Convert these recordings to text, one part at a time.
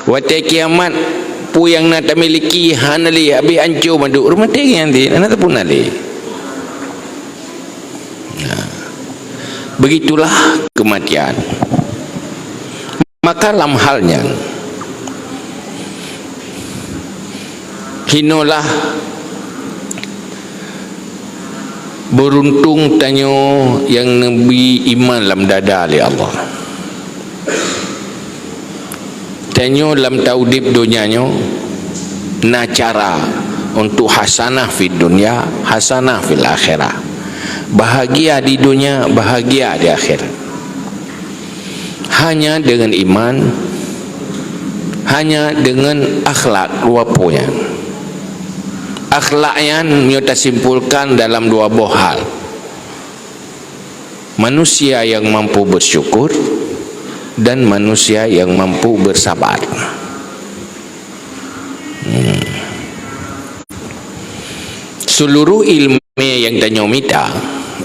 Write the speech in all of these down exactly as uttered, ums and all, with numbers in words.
Watée kiamat, peue nyang na tamiliki hana lé, habéh ancô mandum, rumoh teuh nyan cit, hana sapeue na lé. Nah, begitulah kematian. Maka lam hal nyan, hinoelah beuruntung tanyoe nyang neubri iman lam dada lé Allah. Tanyoe lam taudeb donya nyoe na cara untuk hasanah fid dunya, hasanah fil akhirah. Bahagia di dunia, bahagia di akhirat. Hanya dengan iman, hanya dengan akhlak dua po nyan. Akhlak nyan meunyoe tasimpulkan dalam dua boh hal. Manusia yang mampu bersyukur dan manusia yang mampu bersabar. Hmm. Seluruh ilmu yang tanyoe mita,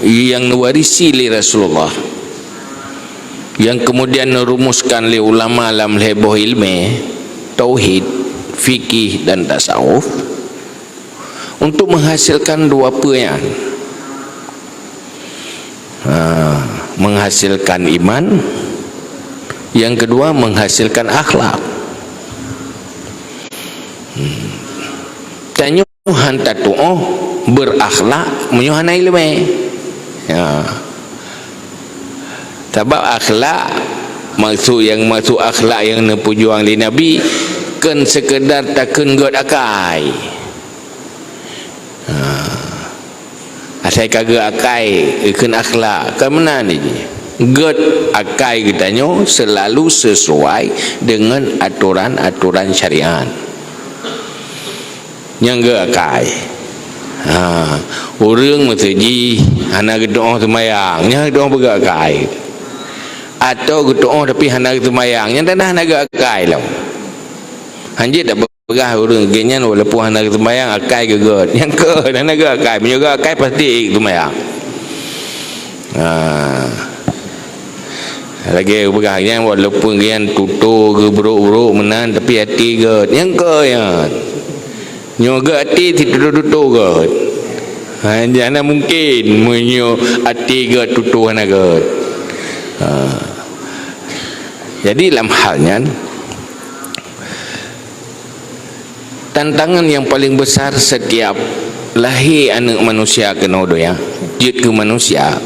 yang neuwarisi lé Rasulullah, yang kemudian neurumuskan lé ulama lam lhée boh ilmu, tauhid, fikih, dan tasawuf, untuk menghasilkan dua peue nyan. Ha, menghasilkan iman, yang kedua menghasilkan akhlak. Hmm. Tanyoe han tatuoh berakhlak meunyoe hana ileumé. Ya. Sabab akhlak, maksud nyang, maksud akhlak nyang neupeujuang lé Nabi, kon sekedar takheun gét akai. Ha. Asai ka gét akai, kheun akhlak, ka meunan jih. Gét akai geutanyoe selalu sesuai dengan aturan-aturan syariat. Nyang gét akai. Ha, ureuëng meuseujih hana geutuoh seumayang, nyan geutuoh beugét akai. Atau geutuoh tapi hana geuseumayang, nyan tanda hana gét akai lom. Hanjeuet dak peugah ureuëng gét nyan walaupun hana geuseumayang akai geugét. Nyang keu hana gét akai, meunyoe gét akai pasti seumayang. Ha. Lagée peugah nyan walaupun gét nyan tutoe geubrok-brok meunan tapi até gét. Nyang keu nyan. Nyoe gét até situtoe-tutoe gét. Ha, hana mungkin meunyoe até gét tutoe hana gét. Ha. Jadi lam hal nyan, tantangan nyang paleng besar setiap lahé aneuëk manusia keunoe donya, jeuet keu manusia,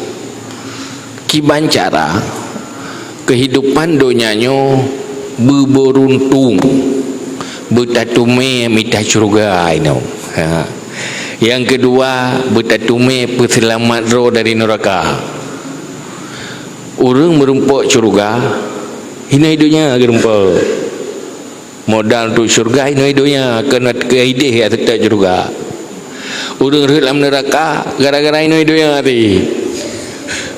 kiban cara keuhidupan donya nyoe beubeuruntung, beutateumé mita syeuruga inoe. Ha. Nyang keudua, beutateumé peuseulamat droe dari neuraka. Ureuëng meurumpok syeuruga, hinoe donya geurumpok. Modal untuk syeuruga hinoe donya, keu ideh ya seutôt syeuruga. Ureuëng rhot lam neuraka gara-gara hinoe donya tadi.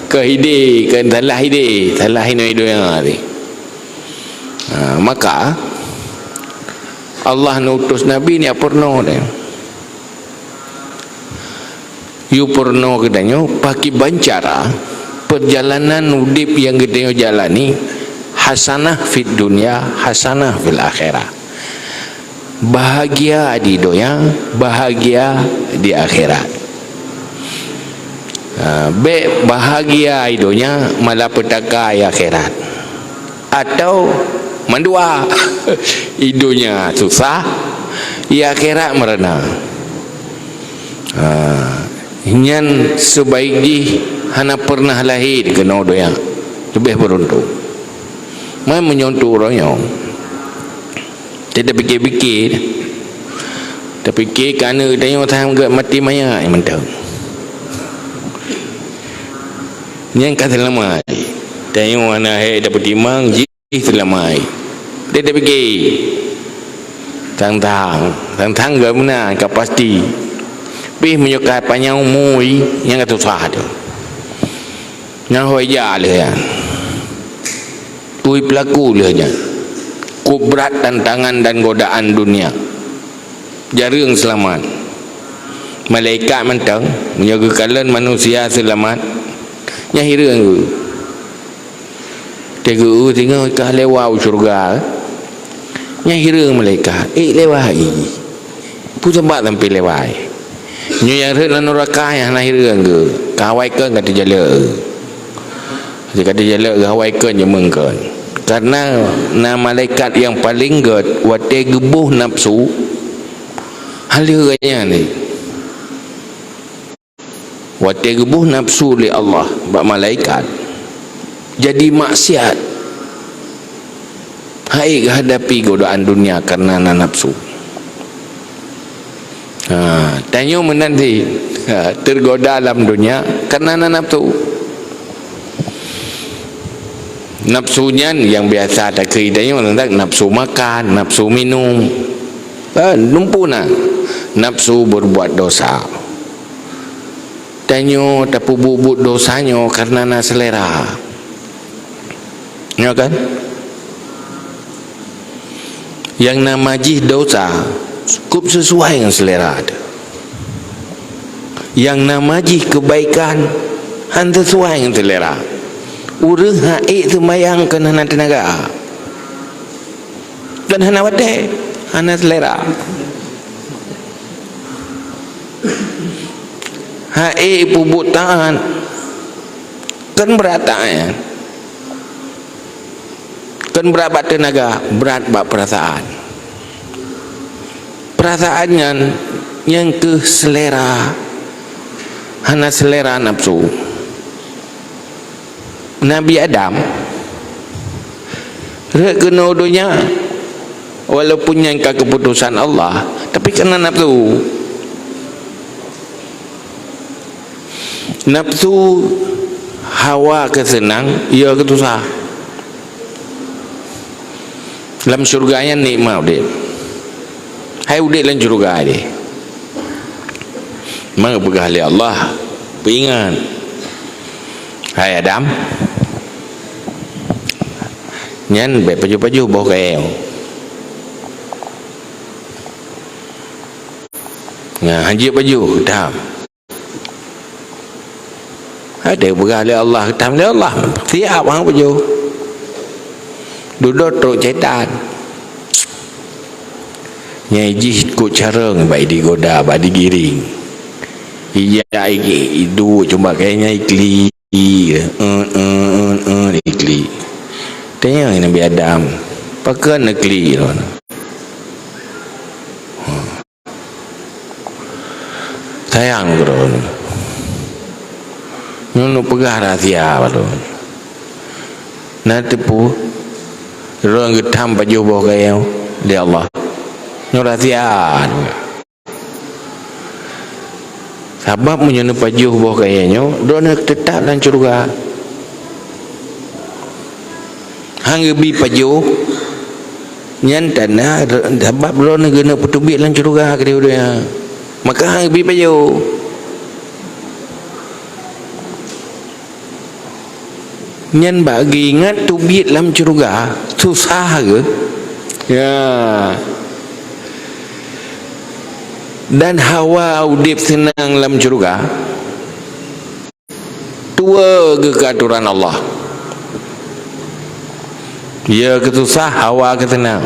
Keu ideh, keu salah ideh, salah hinoe donya tadi. Ha, maka Allah neutus Nabi ni peurunoe deh. Yue peurunoe geutanyoe pakiban cara peurjalanan udeb nyang geutanyoe jalani, hasanah fid dunya, hasanah fil akhirah. Bahagia di donya, bahagia di akhirat. Ha, bék bahagia di donya, malapetaka di akhirat. Atau mandua, di donya susah, di akhirat meurana. Ha, nyan seubaik jih hana peureunah lahé keunoe donya, leubeh beuruntung. Man meunyoe untuk uroe nyoe, tapike-pike, tapike keu aneuëk tanyoe sang gét maté manyak mantong. Nyan ka seulamat. Tanyoe hana hék tapeutimang jih. Ih, seulamat. Dia tapike. Tang-tang. Tang-tang gét meunan, ka pasti. Pih meunyoe ka panyang umu, nyang ka susah tu. Nyang hôi jak lheueh nyan. Tui peulaku lheueh nyan. Kubrat tantangan dan godaan dunia. Jareueng seulamat. Malaikat mantong, meunyoe geukalon manusia seulamat, nyan hireuen geuh. Teugeu singoh ka lewat u syeuruga. Nyang hireuen malaikat, ék lewat jih. Peue sabab sampai lewat? Nyoe nyang rhot lam nuraka nyang hana hireuen geuh, ka awai kheun ka teujalok. Ka teujalok geuh, awai kheun, jameun kheun. Karena na malaikat nyang paleng gét watée geuboh nafsu, haleue geuh nyan. Watée geuboh nafsu lé Allah bak malaikat, jadi maksiat, han ék geuhadapi godaan dunia karena na nafsu. Ha, tanyoe meunan cit, ha, tergoda lam dunia karena na nafsu. Nafsu nyan nyang biasa takheun tanyoe, nafsu makan, nafsu minum. Ha, lumpu na nafsu berbuat dosa. Tanyoe tapeubuet-buet dosa nyoe karena na selera. Nyo kan? Nyang nama jih dosa, cukup sesuai ngon selera teuh. Nyang nama jih kebaikan, han sesuai ngon selera. Ureuëng han ék seumayang keu hana teunaga. Kan hana watée, hana selera. Han ék peubuet taát, kan brat taát nyan. Kan brat bak teunaga, brat bak perasaan. Perasaan nyan, nyan keuh selera, hana selera nafsu. Nabi Adam rhot keunoe donya, walaupun nyan ka keuputosan Allah, tapi karena nafsu. Nafsu hawa keu seunang, ya keu susah. Lam syurga nyan nikmat udeb. Hai udeb lam syurga deh. Maka peugah lé Allah, peuingat, "Hai Adam, nyan bèk pajoh-pajoh boh kayèe." Nah, hanjeuet pajoh, Adam. Ada peugah lé Allah, tam lé Allah. Siap hang pajoh. Dudoe trok syaitan. Nyang jih kot carông bak digoda, bak digiring. Ija igi idu cuma kayèe nyang ikli. Eh, eh, eh, eh, ikli. Tanya Nabi Adam, pakon ikli lôn? Sayang droeneuh. Nyoe neupeugah rahsia bak lôn. Na teupeu, droeneuh geutam pajoh boh kayèe lé Allah. Nyoe rahsia. Sabab meunyoe neupajoh boh kayèe nyoe, droeneuh teutap lam syeuruga. Han geubi pajoh, nyan tanda sabab droeneuh geuneuk peuteubiet lam syeuruga keudeh ureueng nyan. Maka han geubi pajoh. Nyan bak geuingat teubiet lam syeuruga susah geuh. Ya. Dan hawa udeb seunang lam syeuruga. Tuwoe geuh keu atoran Allah. Ya keu susah, hawa keu seunang.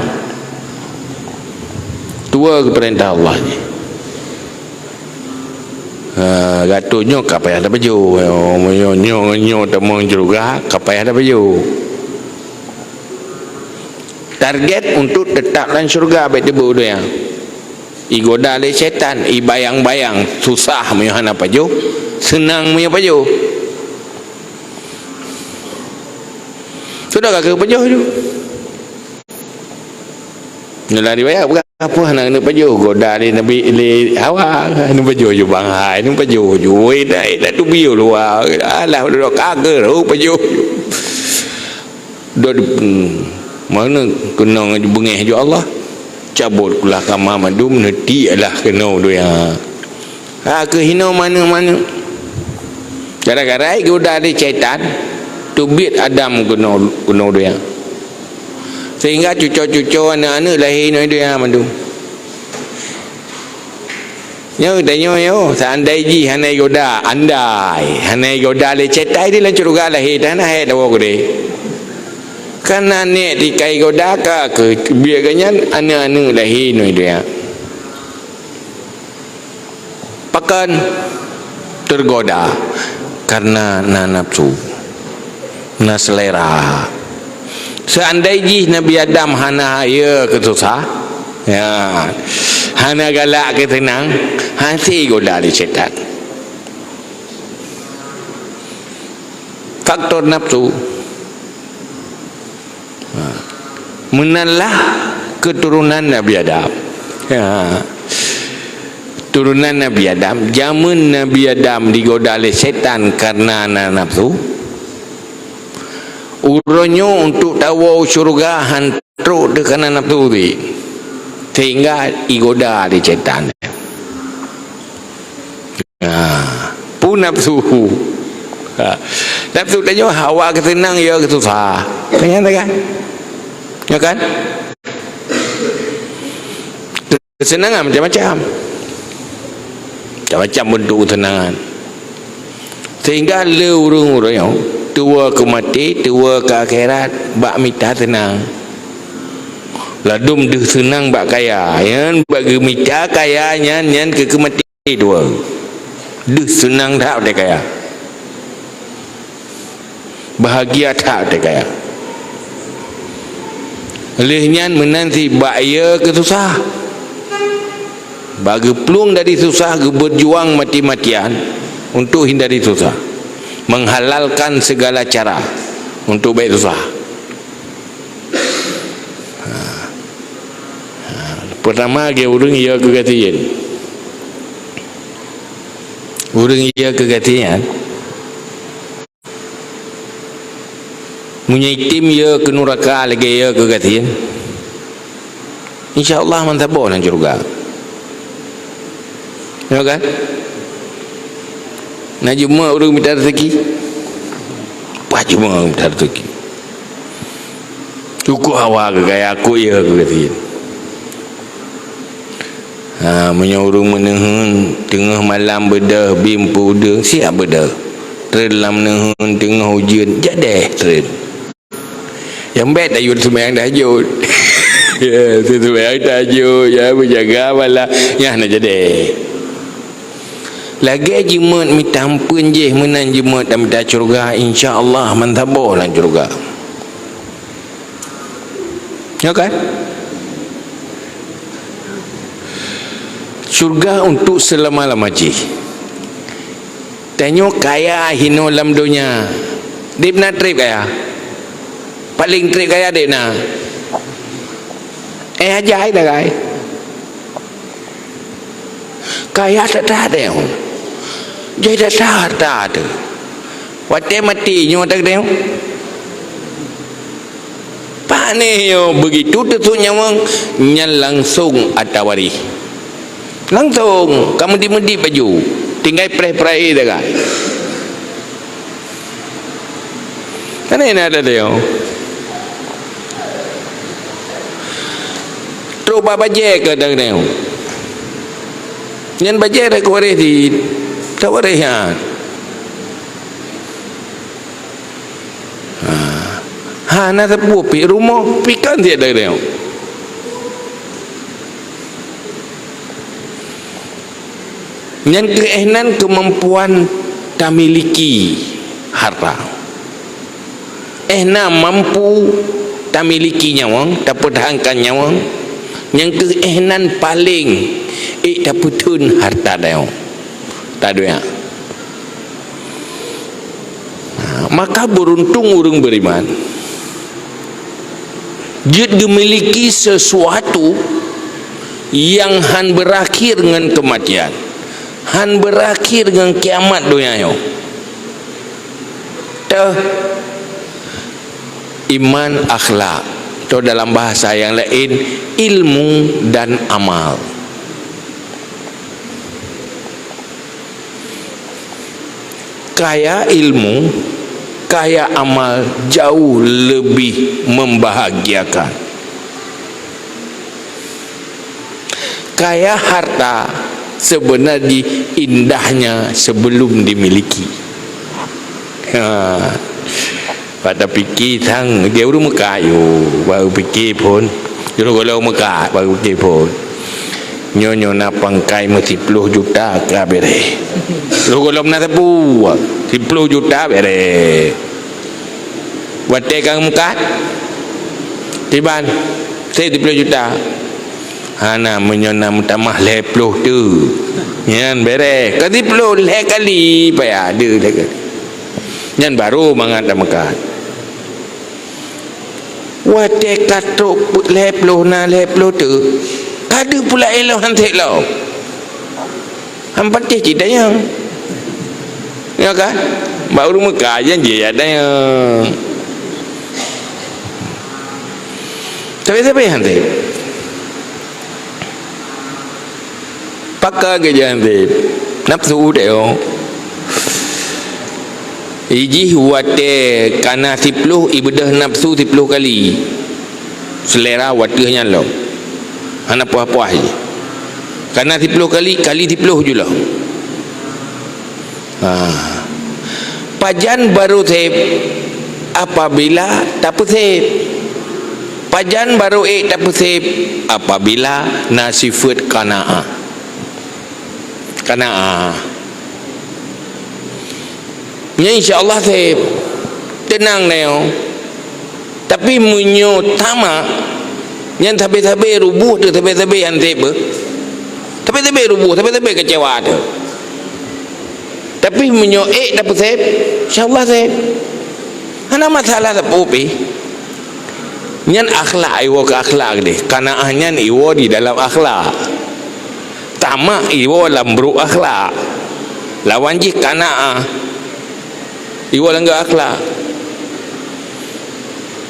Tuwoe geuh peurintah Allah jih. Ha, gata nyoe ka payah tapajoh. Nyoe, nyoe, nyoe, nyoe tamong syeuruga, ka payah tapajoh. Target untuk teutap lam syeuruga bèk teubiet u donya. Igoda lé syaitan, ibayang-bayang, susah meunyoe hana pajoh, seunang meunyoe pajoh. Sudah ka keu pajoh ju. Dalam riwayat peugah, "Peue hana keuneuk pajoh?" Goda lé Nabi, lé Hawa, "Hana pajoh ju, bang hai, hana pajoh ju. Woi, dah, dah teubiet luwa. Alah, udah ka keu pajoh ju." Dah di, hmm, mana keunong beungèh ju Allah. Cabot kulah kama mandum, neutiek lah keunoe donya. Ha, keuhinoe maneueng-maneueng. Gara-gara goda lé syaitan, teubiet Adam keunoe, keunoe donya. Sehingga cuco-cuco, aneuk-aneuk lahé inoe donya mandum. Nyoe tanyoe nyoe, seandai jih hana goda, andai hana goda lé syaitan, di lam syeuruga lahé, dah hana hèk tawoe keudeh. Kan aneuk tikai goda ka keu biet geuh nyan aneuk-aneuk lahé nui dia. Pakon teugoda? Karena na nafsu, na selera. Seandai jih Nabi Adam hana ye keususah, ya, hana galak keu seunang, hase goda lé syaitan. Faktor nafsu. Ha. Meunanlah keturunan Nabi Adam. Ya. Turunan Nabi Adam, jameun Nabi Adam digoda lé setan karena na nafsu. Uroe nyoe untuk tawoe syeuruga han trok teuh karena nafsu tadi. Sehingga igoda lé setan. Ha, peue nafsu? Ha. Nafsu tanyoe hawa keuseunang, ya keususah. Kan nyan kan? Ya kan? Keuseunangan macam-macam. Macam-macam bentuk keuseunangan. Sehingga le ureuëng-ureuëng nyoe tuwoe keu maté, tuwoe keu akhirat bak mita seunang. Ladôm deuh seunang bak kaya. Nyan bak geumita kaya nyan, nyan keu keu maté. Dua, deuh seunang that watée kaya. Bahagia that watée kaya. Lheueh nyan meunan cit bak ye keususah. Bak geuplueng dari susah, geubeujuang mati-matian untuk hindari susah. Menghalalkan segala cara untuk baik susah. Ha. Ha. Pertama lagée ureuëng ye keu gasien. Ureuëng ye keu gasien. Meunyoe item ye keu nuraka lagée ye keu gasien, insya Allah mantap boh lam syeuruga. Ya kan? Na jeuet ureuëng mita rezeki. Paih jeuet ureuëng mita rezeki. Cukup hawa keu kaya, aku ye keu gasien. Ha, meunyoe ureuëng meuneuheun teungoh malam beudôh bim peudeueng, siap beudôh. Treun lam neuheun teungoh ujeuen, jadeh treun. Nyang bék tayue seumayang tahajud. Ya, seumayang tahajud, ya, beujaga malam, nyan na jadeh. Lagée jeumeut mita ampeuen jih meunan jeumeut dan mita syeuruga, insya Allah mantap boh lam syeuruga. Ya kan? Syeuruga untuk seulama-lama jih. Tanyoe kaya hinoe lam donya. Deb na treb kaya? Paléng treb kaya deb na. Eh, aja hai dagai. Kaya that-that deh. Jai that-that hareuta teuh. Watée maté nyoe that deh. Pane nyoe begitu teusok nyawöng, nyan langsong ata waréh. Langsong ka meudip-meudip baju, tinggai preh-preh dagai. Kan na that deh. Trok bak bajée ka dang nyoe. Nyan bajée dak waréh di, dak waréh nyan. Ha. Hana sapeue pih rumoh, pih kan siat dak nyoe. Nyan keuh eh nan keumampuan tamiliki harta. Eh na mampu tamiliki nyawöng, tapeudahankan nyawöng, nyang keuh eh nan paleng ék tapeutheun harta dayong. Taduek. Maka beuruntung ureuëng beuriman jeuet geumiliki sesuatu nyang han beurakhé ngon keumatian, han beurakhé ngon kiamat donya nyoe. Teuh, iman, akhlak, atau dalam bahasa yang lain, ilmu dan amal. Kaya ilmu, kaya amal jauh lebih membahagiakan. Kaya harta sebenarnya indahnya sebelum dimiliki. Ha. Pat tapike sang, di ureuëng meukat, yo, baru pike phon. Jroh gohlom meukat, baru pike phon. Nyoe, nyoe na pangkai meusiploh juta ka bereh. Jroh gohlom na sapeue, siploh juta bereh. Watée ka meukat, tiban, siploh juta. Hana, meunyoe na meutamah lhée ploh teuk. Nyan bereh. Ka siploh lhée kali payah, deuh lhée kali. Nyan baru mangat tameukat. Watée ka trok lhée ploh na lhée ploh teuk, ka deuh pula ilong han sek lom. Han patéh cit dayang. Ya kan? Bak ureuëng meukat janji ya dayang. Tapi-tapi han sek. Pakon keu jih han seb? Nafsu teuh. Ijih watée kana siploh, ibeudôh nafsu siploh kali. Seulera watée nyan lom. Hana puah-puah jih. Kana siploh kali, kali siploh ju lom. Ha. Pajan barô seb? Apabila tapeuseb. Pajan barô ék tapeuseb? Apabila na sifeuet qanaah. Qanaah. Nyan insya Allah seb. Teunang nyoe. Tapi meunyoe tamak, nyan sabe-sabe ruboh teuh, sabe-sabe han seb beuh. Sabe-sabe ruboh, sabe-sabe keucewa teuh. Tapi meunyoe ék tapeuseb, insya Allah seb. Hana masalah sapeue pih. Nyan akhlak, iwoe keu akhlak deh. Qanaah nyan iwoe di dalam akhlak. Tamak iwoe lam brok akhlak. Lawan jih qanaah. Iwoe lam akhlak.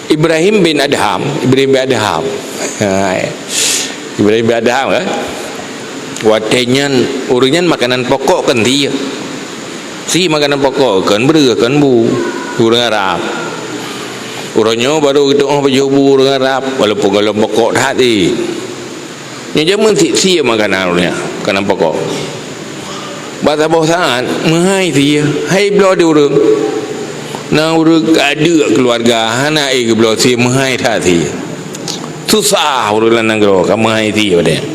Ibrahim bin Adham, Ibrahim bin Adham. Ha, Ibrahim bin Adham, kan? Watée nyan, ureuëng nyan makanan pokok kan sie. Sie makanan pokok, kan breueh, kan bu. Ureuëng Arab. Uroe nyoe barô geutu'oh pajoh bu ureuëng Arab, walaupun gohlom pokok that sie. Nyoe jameun sie, sie makanan ureuëng nyan, makanan pokok. Bak saboh saát, meuhai sie, hai bloe di ureuëng. Na ureuëng ka deuk keuluwarga, hana ék geubloe sie, meuhai that sie. Susah ureuëng lam nanggroe ka meuhai sie padahai.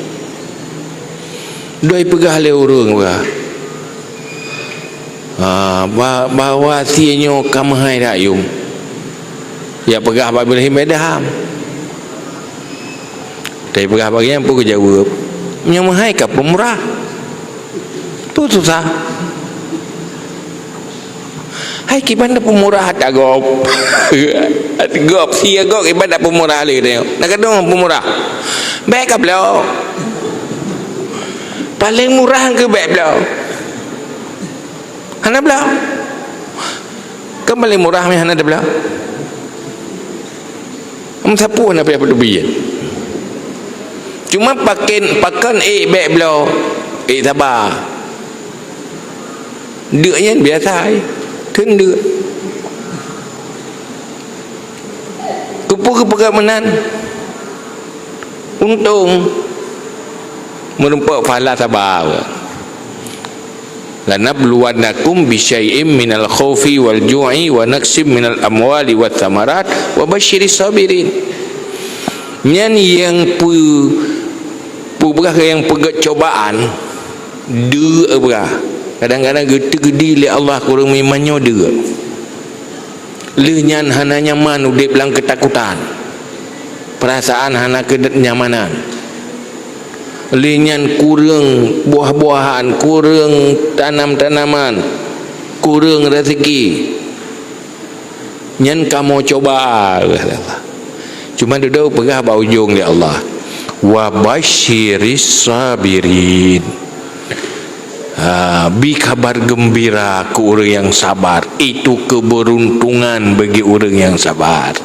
Doi peugah lé ureuëng, peugah, ha, ba-, bahwa sie nyoe ka meuhai that yum. Ya peugah bak Ibrahim bin Adham. Tapi peugah bak nyan, peue geujaweueb? Nyoe meuhai ka peumurah. Tu susah. Hai kiban na peumurah ata gob. Gob, sie gob kiban na peumurah lé teuh. Na keudong peumurah. Bék ka bloe. Paléng murah keu bék bloe. Hana bloe. Kan paléng murah meuhana tabloe. Meusapeue na payah peuteubiet. Cuma pakon, pakon ék bék bloe, ék saba. Deuk nyan biasa ai. Kheun deuk. Keupeue geupeugah meunan? Untông. Meurumpok pahala saba. "Lanabluwannakum bisyai'im minal khaufi wal ju'i wa naqsim minal amwali wath thamarat wa basyiris sabirin." Nyan nyang peu-, peugah nyang peugét cobaan, deuk peugah. Kadang-kadang geuteukeudi lé Allah keu ureuëng meuiman nyoe deuk. Lheueh nyan hana nyaman udeb lam keutakutan. Peurasaan hana keunyamanan. Lheueh nyan kureueng buah-buahan, kureueng tanam-tanaman, kureueng raseuki. Nyan kamoe cuba, kheun Allah. Cuma dudoe peugah bak ujong lé Allah, "Wa basyiris sabirin." Ha, bi kabar geumbira keu ureuëng nyang sabar. Itu keberuntungan bagi ureuëng nyang sabar.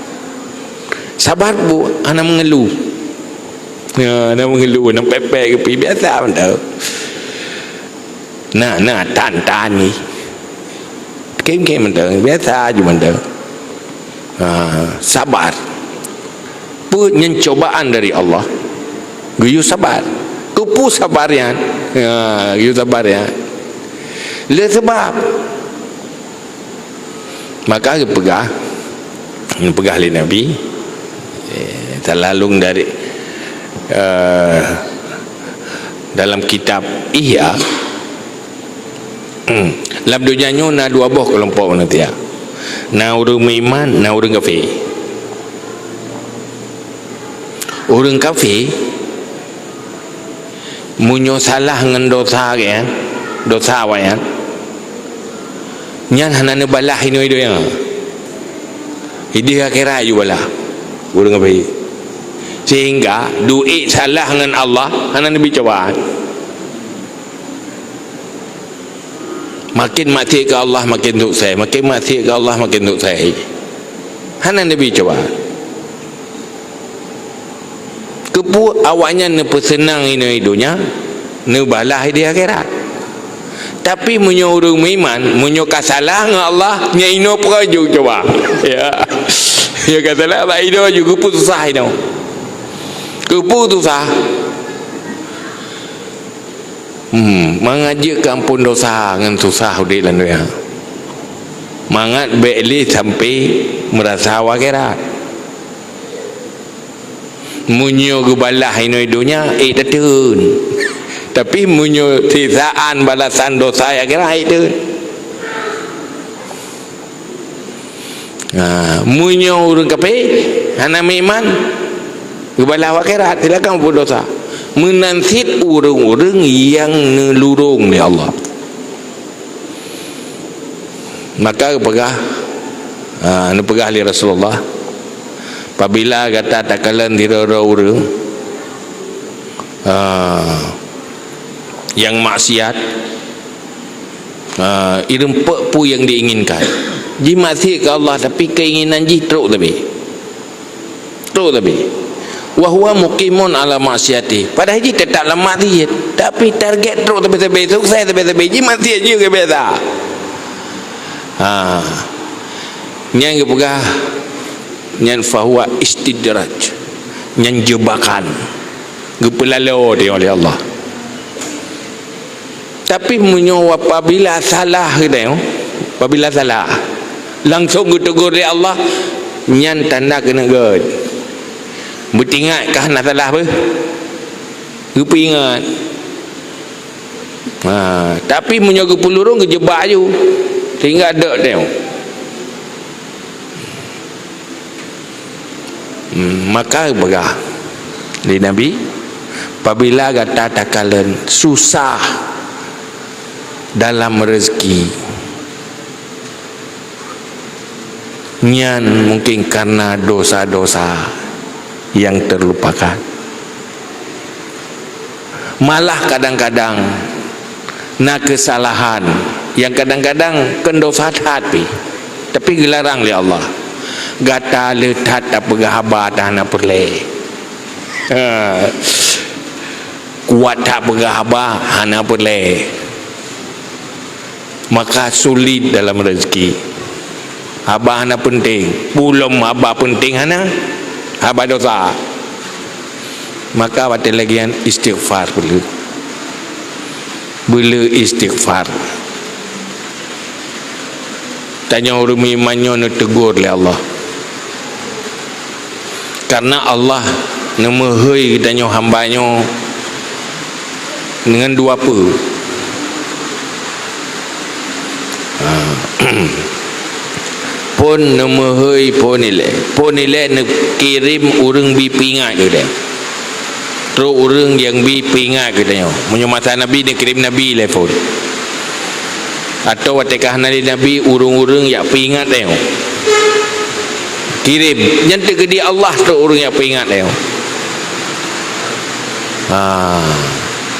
Sabar bu, hana meungeuluh. Ya, hana meungeuluh, hana pepek keupi, biasa mantong. Na, na, tan, tan ni. Kém-kém mantong, biasa aju mantong. Ha, sabar. Peue nyan cobaan dari Allah. Geuyue sabar. Keupeue sabar nyan? Ha, geuyue sabar nyan. Le sebab. Maka geupeugah, Neupeugah lé Nabi, eh, teulalong dari, eh, dalam kitab Ihya, lam donya nyoe na dua boh keulompok manusia. Na ureuëng meuiman, na ureuëng kafé. Ureuëng kafé, meunyoe salah ngon dosa geuh, dosa awaknyan, nyan hana neubalah inoe donya. Idéh akhirat ju balah ureuëng kafé. Sehingga duek salah ngon Allah hana neubi cobaan. Makin maksiat keu Allah, makin sukses. Makin maksiat keu Allah, makin sukses. Hana neubi cobaan. Keupeue awaknyan neupeuseunang inoe donya, neubalah di akhirat. Tapi meunyoe ureuëng meuiman, meunyoe ka salah ngon Allah, nyan inoe peureujeueng cuba. Ya. Ya ka salah bak inoe ju keupeue susah inoe. Keupeue susah? Hmm, mangat jeuet keu amphon dosa ngon susah udeb lam donya. Mangat bék lé sampai meurasa u akhirat. Meunyoe geubalah inoe donya, ék tateun. Tapi meunyoe sisaan balasan dosa nyang kira, ék teun. Ha, meunyoe ureuëng kafé hana meuiman, geubalah u akhirat, silakan peubuet dosa. Meunan cit ureuëng-ureuëng nyang neulurong lé Allah. Maka geupeugah, ha, neupeugah lé Rasulullah, "Apabila gata takalon sidroe-droe ureuëng, ha, nyang maksiat, ha, ireumpok peue nyang diinginkan. Jimaksiat keu Allah, tapi keinginan jih trok tapi." Trok tapi. Wa huwa muqimun ala maksiatih. Padahai jih teutap lam maksiat. Tapi target trok tapi sabe, sukses tapi sabe. Jimaksiat jih ke biasa. Ha. Nyan geupeugah, nyan fahuwa istidraj. Nyan jebakan. Geupeulalo dia oleh Allah. Tapi meunyoe apabila salah geutanyoe, apabila salah, langsong geutegur lé Allah, nyan tanda keuneuk gét. Beutingat ka hana salah beuh. Geupeuingat. Ha, tapi meunyoe geupeulurong, geujebak aju, sehingga dok tanyoe. Hmm, maka geupeugah lé Nabi, "Apabila gata takalon susah dalam rezeki, nyan mungkin karena dosa-dosa yang terlupakan." Malah kadang-kadang na keusalahan nyang kadang-kadang kon dosa that pih, tapi geularang lé Allah. Gata le that tapeugah haba hana peureulée. Ha. Kuat that peugah haba hana peureulée. Maka sulit dalam rezeki. Haba hana penting. Pulom haba penting hana. Haba dosa. Maka watée lagée nyan istighfar beuleu. Beuleu istighfar. Tanyoe ureuëng meuiman nyoe neutegur lé Allah. Karena Allah neumeuhôi geutanyoe hamba nyoe deungon dua peue. Ha. Phon neumeuhôi phon ilée. Phon ilée neukirém ureuëng bi peuingat geutanyoe. Trok ureuëng nyang bi peuingat geutanyoe. Meunyoe masa Nabi neukirém Nabi ilée phon. Atawa watée ka hana lé Nabi, ureuëng-ureuëng nyang peuingat tanyoe. Kirém, nyan teukeudi Allah trok ureuëng nyang peuingat tanyoe. Ha.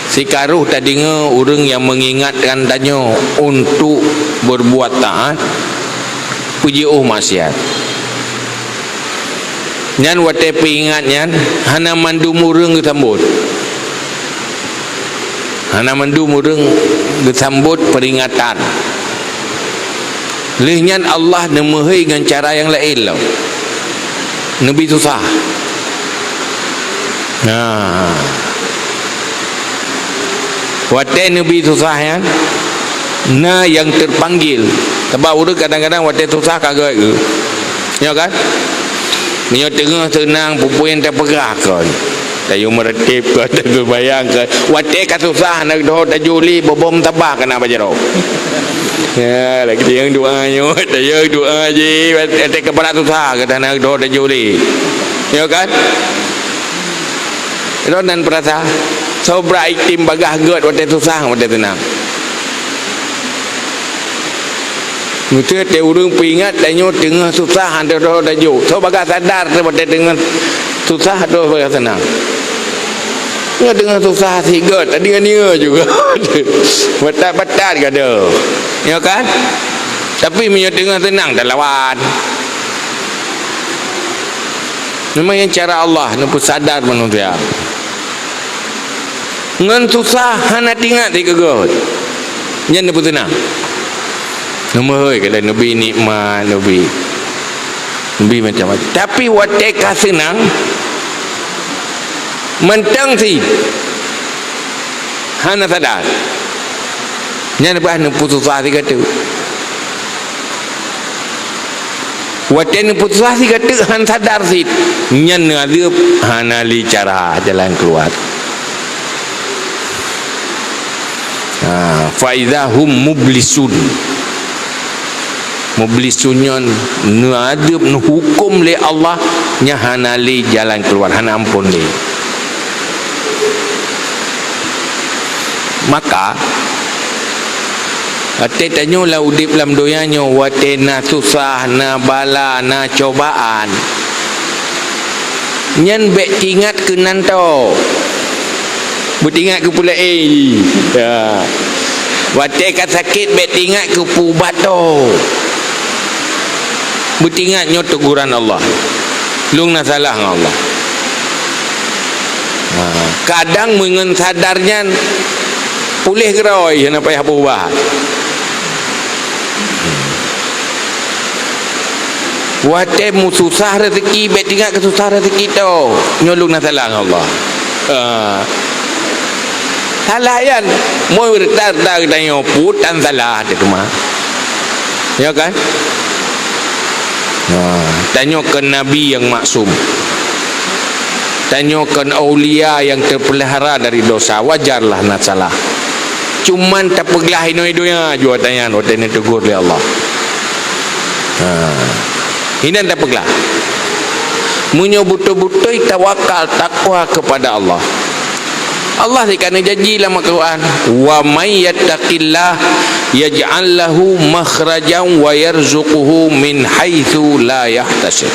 Sikaroh tadeungoe ureuëng nyang meungingatkan tanyoe untuk berbuat taat, peujiôh maksiat. Nyan watée peuingat nyan hana mandum ureuëng geusambot. Hana mandum ureuëng geusambot peuringatan. Lheueh nyan Allah neumeuhôi ngon cara nyang laén lom. Neubi susah. Nah. Watée neubi susah nyan, na nyang teupanggil. Sabab ureuëng kadang-kadang watée susah ka gét geuh. Nyo kan? Meunyoe teungoh seunang, peue-peue nyang tapeugah kon. Tayue meureutéb kon, tayue seumayang kon. Watée ka susah, na geudoh tajuli, bobom tabah keunan bak jaroe. Ya, lagée tayue doa nyoe, tayue doa jih, watée ka brat susah, gata na geudoh tajuli. Ya kan? Droeneuh peurasa, soe brat item bagaih gét watée susah, watée seunang. Meuseuti ureuëng peuingat tanyoe teungoh susah, hana droe tajok. Soe bagaih sadar watée teungoh susah, droe bagaih seunang. Nyoe teungoh susah sigoe, tadi ngon nyoe juga. Batat-batat gata. Ya kan? Tapi meunyoe teungoh seunang, talawan. Memang nyan cara Allah neupeusadar manusia. Ngon susah hana teuingat sigoe-goe. Nyan neupeuseunang. Neumeuhôi keu lé neubi nikmat, neubi, neubi macam-macam. Tapi watée ka seunang, mantong sit hana sadar. Nyan bah neupeususah sigoe teuk. Watée neupeususah sigoe teuk hana sadar sit, nyan neuazeub hana lé cara jalan keuluar. Ha, fa idza hum mublisun. Mublisun nyan neuazeub, neuhuköm lé Allah, nyan hana lé jalan keuluar, hana amphon lé. Maka, watée tanyoe lam udeb lam donya nyoe, watée na susah, na bala, na cobaan, nyan bék teuingat keu nan toe. Beuteuingat keu peue laén. Ya. Watée ka sakét, bék teuingat keu peuubat toe. Beuteuingat nyoe teguran Allah. Lôn na salah ngon Allah. Ha, kadang meungon sadar nyan puléh keudroe, hana payah peuubat. Watée meususah rezeki, bék teuingat keu susah rezeki toe. Nyoe lôn na salah ngon Allah. Ha. Salah nyan, moi reuta-reuta geutanyoe peubuet tan salah teuh teuma. Ya kan? Ha, tanyoe kon nabi nyang maksum. Tanyoe kon aulia nyang teupeulihara dari dosa, wajarlah na salah. Cuman tapeuglah inoe donya jua tanyan watée neutegur lé Allah. Ha. Inan tapeuglah. Meunyoe beutôi-beutôi tawakal, takwa kepada Allah, Allah sika neujanji lam Al-Quran, "Wa may yattaqillah yaj'al lahu makhrajan wa yarzuquhu min haitsu la yahtasib."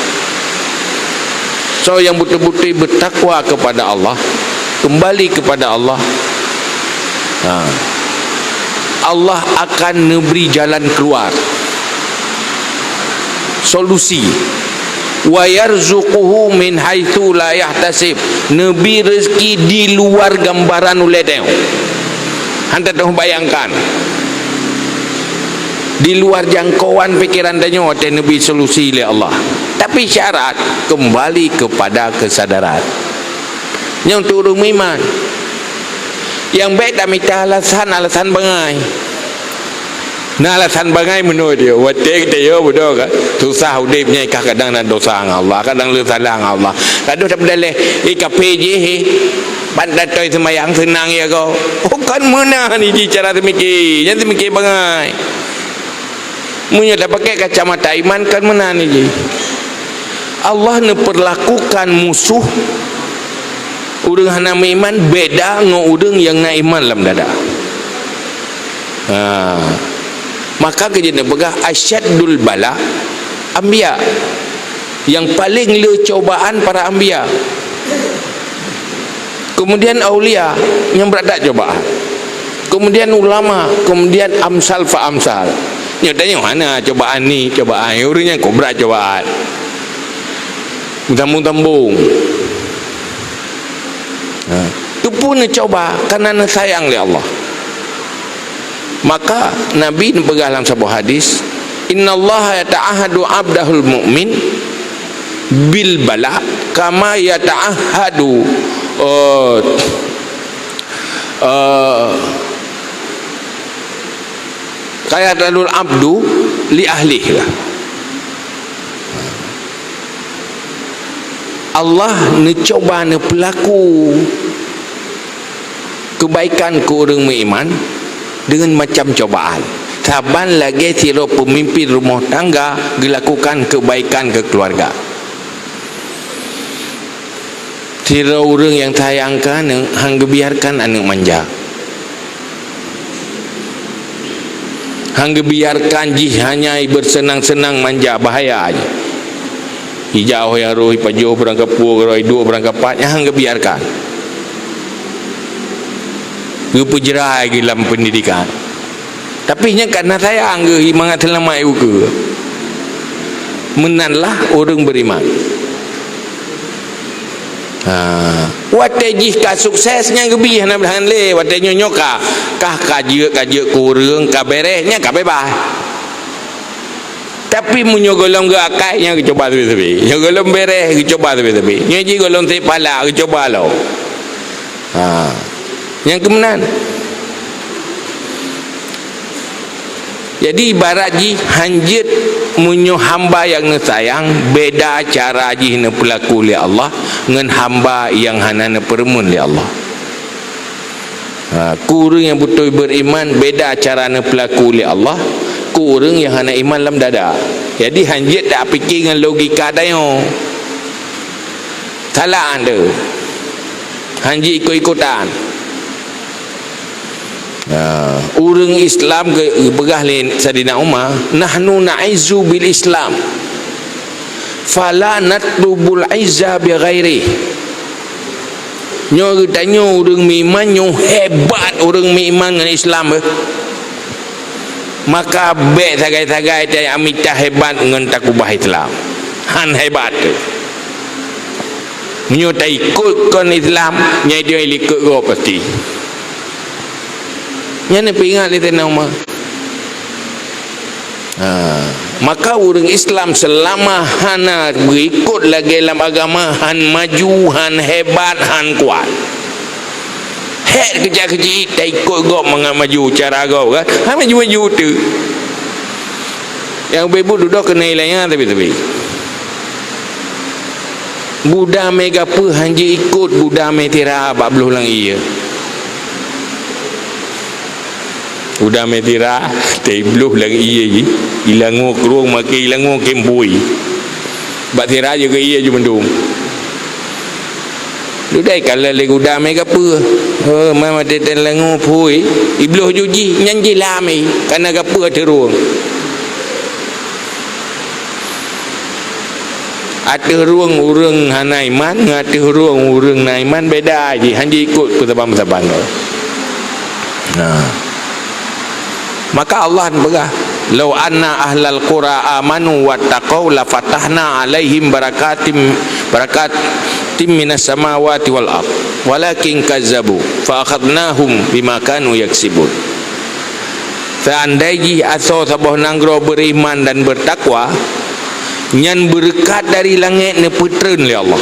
Soe nyang beutôi-beutôi beutakwa kepada Allah, keumbali kepada Allah, ha, Allah akan neubri jalan keuluar, solusi. "Wa yarzuquhu min haitsu la yahtasib." Neubi rezeki di luar gambaran ulée tanyoe. Hana teubayangkan. Di luar jangkauan pikeran tanyoe watée neubi solusi lé Allah. Tapi syarat, keumbali keupada keusadaran. Nyoe untuk ureuëng meuiman. Nyang bék tamita alasan-alasan bangai. Na alasan bangai meunoe dia. Watée teuyo beudôh ka. Susah udeb nyan, ka kadang na dosa ngon Allah, kadang le salah ngon Allah. Kadang tapeudaleh, eh, kaphé jih, eh. Ban tatoi seumayang seunang ya ko. Oh, kan meunan jih cara teumike. Nyan teumike bangai. Meunyoe tapaké kacamata iman, kan meunan jih. Allah neupeurlakukan musoh ureuëng hana meuiman beda ngon ureuëng nyang na iman lam dada. Ha. Maka keujeut neupeugah asyaddul bala anbiya. Nyang paleng le cobaan para anbiya. Kemudian aulia, nyang brat that cobaan. Kemudian ulama, kemudian amsal fa amsal. Nyoe tanyoe hana cobaan ni, cobaan ureuëng nyang kobra cobaan. Sambung-sambung. Ha. Teupeu neucoba karena neusayang lé Allah. Maka Nabi neupeugah lam saboh hadis, "Innallaha yata'ahadu abdahul mu'min bil bala kama yata'ahadu, eh, eh, kayata'ahadul abdu li ahlih." Allah neucuba neupeulaku keubaikan keu ureuëng meuiman deungon macam cobaan. Saban lagée sidroe peumimpin rumoh tangga geulakukan keubaikan keu keuluwarga. Sidroe ureuëng nyang sayang keu aneuëk hán geubiarkan aneuëk manja. Hán geubiarkan jih hanya beuseunang-seunang manja, bahaya jih. Ijak ho nyang roh ipajoh beurangkapeue, roh iduek beurangkapat, nyan hán geubiarkan. Geupeujrai geuh lam peundidikan. Tapi nyan ka na sayang geuh mangat seulamat ukeue. Meunanlah ureuëng beriman. Ha. Watée jih ka sukses nyang geubi hana beuhan lé, watée nyoe nyoe ka, kah ka jeuet, ka jeuet keu ureuëng, ka beres, nyan ka bebas. Tapi meunyoe gohlom geuakai, nyan geucuba sabe-sabe. Nyoe gohlom beres, geucuba sabe-sabe. Nyoe jih gohlom sép pala, geucuba lom. Ha. Nyang keumeunan. Jadi, ibarat jih hán jeuet meunyoe hamba nyang neusayang, beda cara jih neupeulaku lé Allah ngon hamba nyang hana neupeureumeun lé Allah. Ha, keu ureuëng nyang beutôi beriman, beda cara neupeulaku lé Allah keu ureuëng nyang hana iman lam dada. Jadi, hán jeuet tapike ngon logika tanyoe. Salah anda. Hán jeuet ikot-ikotan. Ha, ureuëng Islam geupeugah lé Saidina Umar, "Nahnu na'izzu bil Islam, fala natlubul izza bi ghairih." Nyoe geutanyoe ureuëng meuiman nyoe hebat ureuëng meuiman ngon Islam, eh. Maka bék sagai-sagai tajak mita hebat ngon takubah Islam. Hán hebat teuh. Meunyoe taikot kon Islam, nyan idong likot gob pasti. Nyan neupeuingat lé Saidina Umar. Ha, maka ureuëng Islam seulama hana beuikot lagée lam agama, hán maju, hán hebat, hán kuat. Hék keuciek-keuciek taikot gob mangat maju cara gob kan. Hán maju-maju teuh. Nyang ubé buet dudoe keuneuk ilée nyan tapi-tapi. Guda mé gapeue hán jeuet ikot guda mé tira bak bloh lam ié. Guda mé tira, teuh bloh lam ié jih, ilangoe krueng maké ilangoe kém bui. Bak tira jeuet keu ié jih mandum. Dudai kala lé guda mé gapeue. Oh, ma maté tén langoe phui. Ibloh ju jih, nyan jih lam ié. Kana gapeue ateueh rueng. Ateueh rueng ureuëng hana iman, ngon ateueh rueng ureuëng na iman beda jih, hán jeuet ikot peusaban-peusaban. Nah. Maka Allah peugah, "Lau anna ahlal qura amanu wattaqau lafatahna alaihim barakatim, barakatim minas samawati wal ard, walakin kazzabu fa akhadnahum bima kanu yaksibun." Seandai jih asoe saboh nanggroe beriman dan bertakwa, nyan beureukat dari langét neupeutreun lé Allah.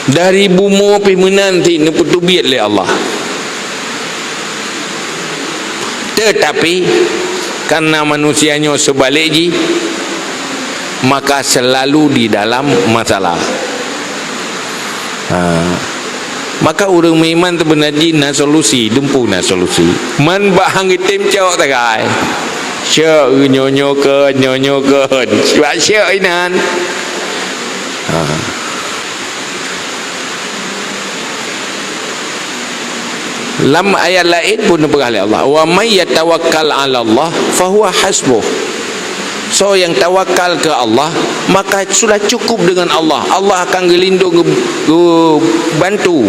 Dari bumoe pih meunan cit neupeuteubiet lé Allah. Tetapi, karena manusia nyoe seubalek jih, maka selalu di dalam masalah. Ha. Maka ureuëng meuiman teubeuna jih na solusi, dumpeue na solusi. Man bak hán geutem cok tagai. Syok nyoe-nyoe kon, nyoe-nyoe kon. Sibak syok inan. Ha. Lam ayat laén pun neupeugah lé Allah, "Wa may yatawakkal 'alallah fahuwa hasbuh." Soe nyang tawakal keu Allah, maka sudah cukup dengan Allah. Allah akan geulindong, geu-, geubantu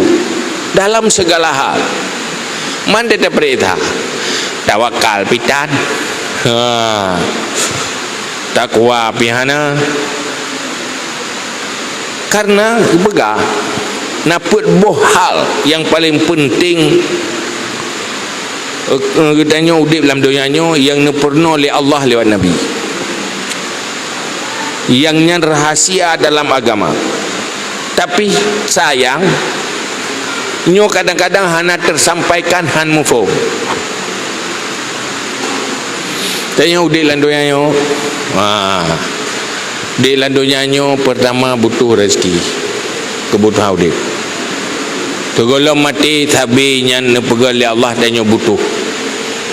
dalam segala hal. Man teutab peurintah, tawakal pih tan. Ha. Takwa pih hana. Karena geupeugah, na peuet boh hal nyang paleng peunteng, eh, geutanyoe udeb lam donya nyoe nyang neupeurunoe lé Allah lewat Nabi. Nyang nyan rahasia dalam agama. Tapi sayang, nyoe kadang-kadang hana teusampaikan, han muphom. Tanyoe udeb lam donya nyoe, wah, Udeb lam donya nyoe, peurtama butuh rezeki, keubutuhan udeb. Sigohlom maté, sabe nyan neupeugah lé Allah tanyoe butuh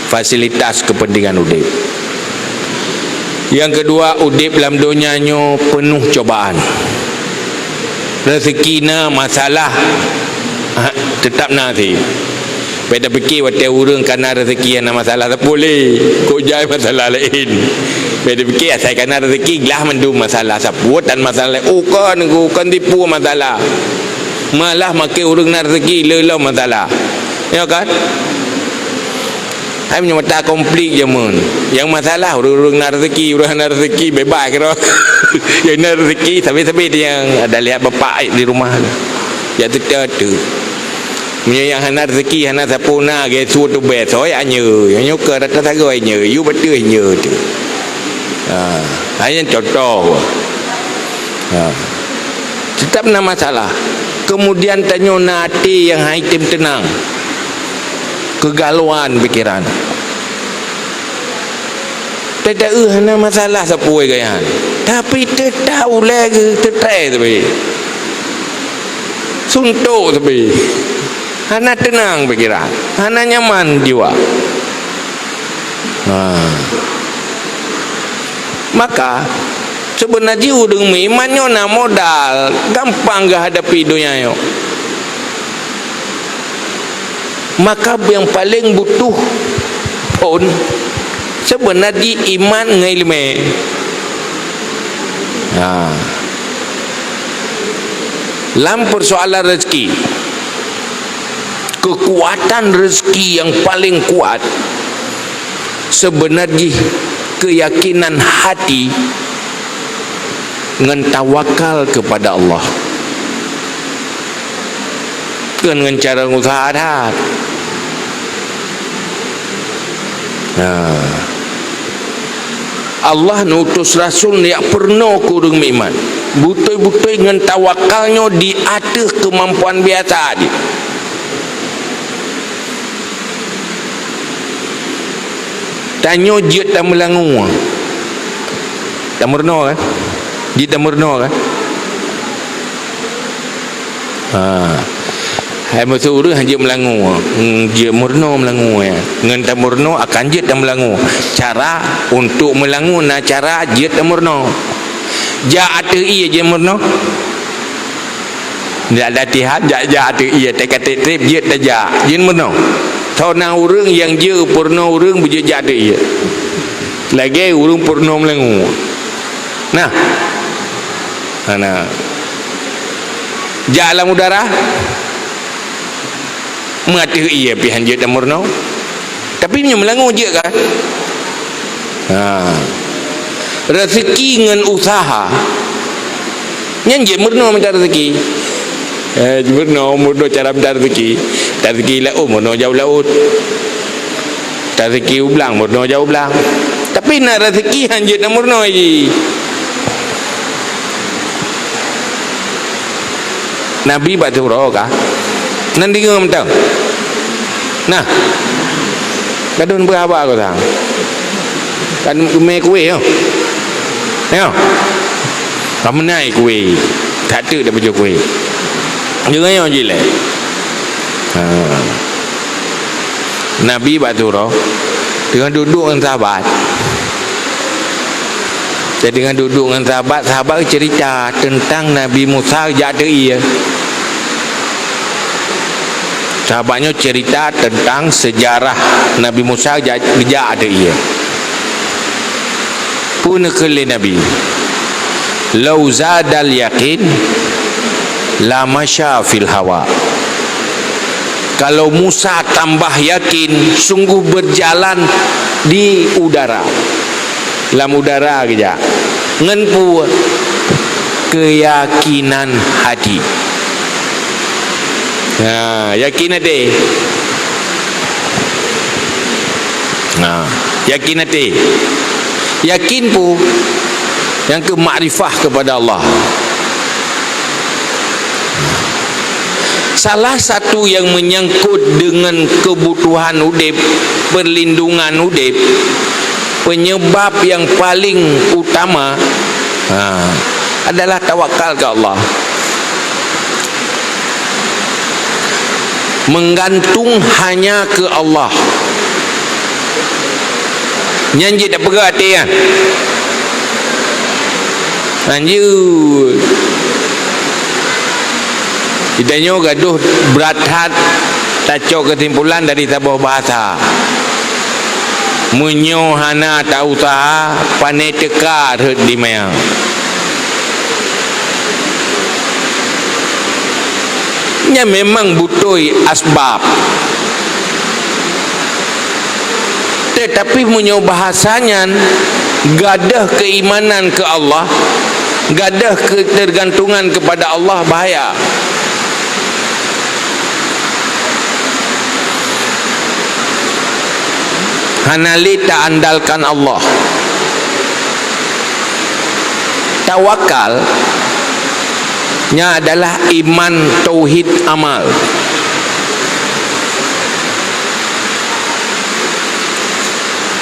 fasilitas keupeuntengan udeb. Nyang keudua, udeb lam donya nyoe peunoh cobaan. Rezeki na, masalah, ha, teutap na sit. Bèk tapike watèe ureueng ka na rezeki hana masalah sapeue lé, kok jai masalah laén. Bèk tapike asai ka na rezeki glah mandum masalah, sapeue tan masalah laén. Oh, kon, kon tipu masalah. Malah makin ureueng na rezeki le lom masalah. Ya kan? Hai meunyoe mata konflik jameun. Nyang masalah ureueng-ureueng na rezeki, ureueng hana rezeki bebas keudroe. Nyang na rezeki sabe-sabe nyang ada lihat bapak di rumah. Ya teuta tu. Meunyoe nyang hana rezeki, hana sapeue na, geusu tubèe, soe anyeuk. Nyang nyoe keu rata sagoe anyeuk, yue bateue anyeuk tu. Ha, hanya contoh. Ha. Teutap na masalah. Kemudian tanyoe na até nyang han item teunang. Kegalauan pikeran. Teuta eu hana masalah sapeue gaya. Tapi teutap ulèe geuh teutai sabe. Suntok sabe. Hana teunang pikeran, hana nyaman jiwa. Ha. Maka, seubeuna jih ureueng meuiman nyoe na modal, gampang geuhadapi donya nyoe. Maka nyang paleng butuh phôn, seubeuna jih iman ngon ileumèe. Ha. Lam peusoalan rezeki, keukuatan rezeki nyang paleng kuat, seubeuna jih keuyakinan hati ngon tawakal keupada Allah. Kon ngon cara useuha that. Nah. Allah neutus rasul neujak peurunoe keu ureueng meuiman. Beutôi-beutôi ngon tawakal nyoe di ateueh keumampuan biasa jih. Tanyoe jeuet tameulangue. Tameurunoe kan? Jeuet tameurunoe kan? Ha. Hai meusu ureueng han jeuet meulangue. Hmm, jeuet meurunoe meulangue, ya. Ngon tameurunoe akan jeuet tameulangue. Cara untuk meulangue na cara jeuet tameurunoe. Jak ateueh ié jeuet meurunoe. Jak latihan, jak, jak ateueh ié, teuka trép-trép jeuet tajak. Jeuet meurunoe. Soe na ureueng nyang jeuet peurunoe ureueng beujeuet jak ateueh ié. Lagèe ureueng peurunoe meulangue. Nah. Nah, nah. Jak lam udara. Meuateueh ié pih han jeuet tameurunoe. Tapi meunyoe meulangue jeuet kan? Ha. Rezeki ngon useuha. Nyan jeuet meurunoe mita rezeki. Eh, meurunoe, meurunoe cara mita rezeki. Mita rezeki laôt, meurunoe jak u laôt. Mita rezeki u blang, meurunoe jak u blang. Tapi na rezeki han jeuet tameurunoe jih. Nabi bak siuroe ka. Nan deungoe mantong. Nah. Kadon beuhaba gata. Kan mé kueh nyoe. Nyoe. Ka meunai kueh. That teuk dak beujeuet kueh. Deungoe nyoe jilée. Ha. Nabi bak siuroe teungoh duek-duek ngon sahabat. Jadi, teungoh duek-duek ngon sahabat, sahabat cerita teuntang Nabi Musa jak ateueh ié. Sahabat nyoe cerita teuntang seujarah Nabi Musa jak, jak ateueh ié. Peue neukheun lé Nabi, "Lau zadal yaqin lamasya fil hawa." Kalau Musa tambah yakin, sungguh berjalan di udara. Lam udara geujak. Ngon peue? Keuyakinan hati. Ha, yakin até. Ha, yakin até. Yakin peue? Nyang keu makrifah keupada Allah. Salah satu nyang meunyangkot deungon keubutuhan udeb, peurlindungan udeb, peunyeubab nyang paleng utama Ha, adalah tawakal ke Allah. Menggantung hanya ke Allah. Nyan jeuet tapeugah até nyan. Lanjut. Geutanyoe gadoh brat that tacok keusimpulan dari saboh bahasa. Meunyoe hana ta-useuha, pané teuka rhot di manyang. Nyan memang beutôi asbab. Tetapi meunyoe bahasa nyan gadoh keimanan keu Allah, gadoh ketergantungan kepada Allah, bahaya. Hana lé taandalkan Allah. Tawakal nyan adalah iman, tauhid, amal.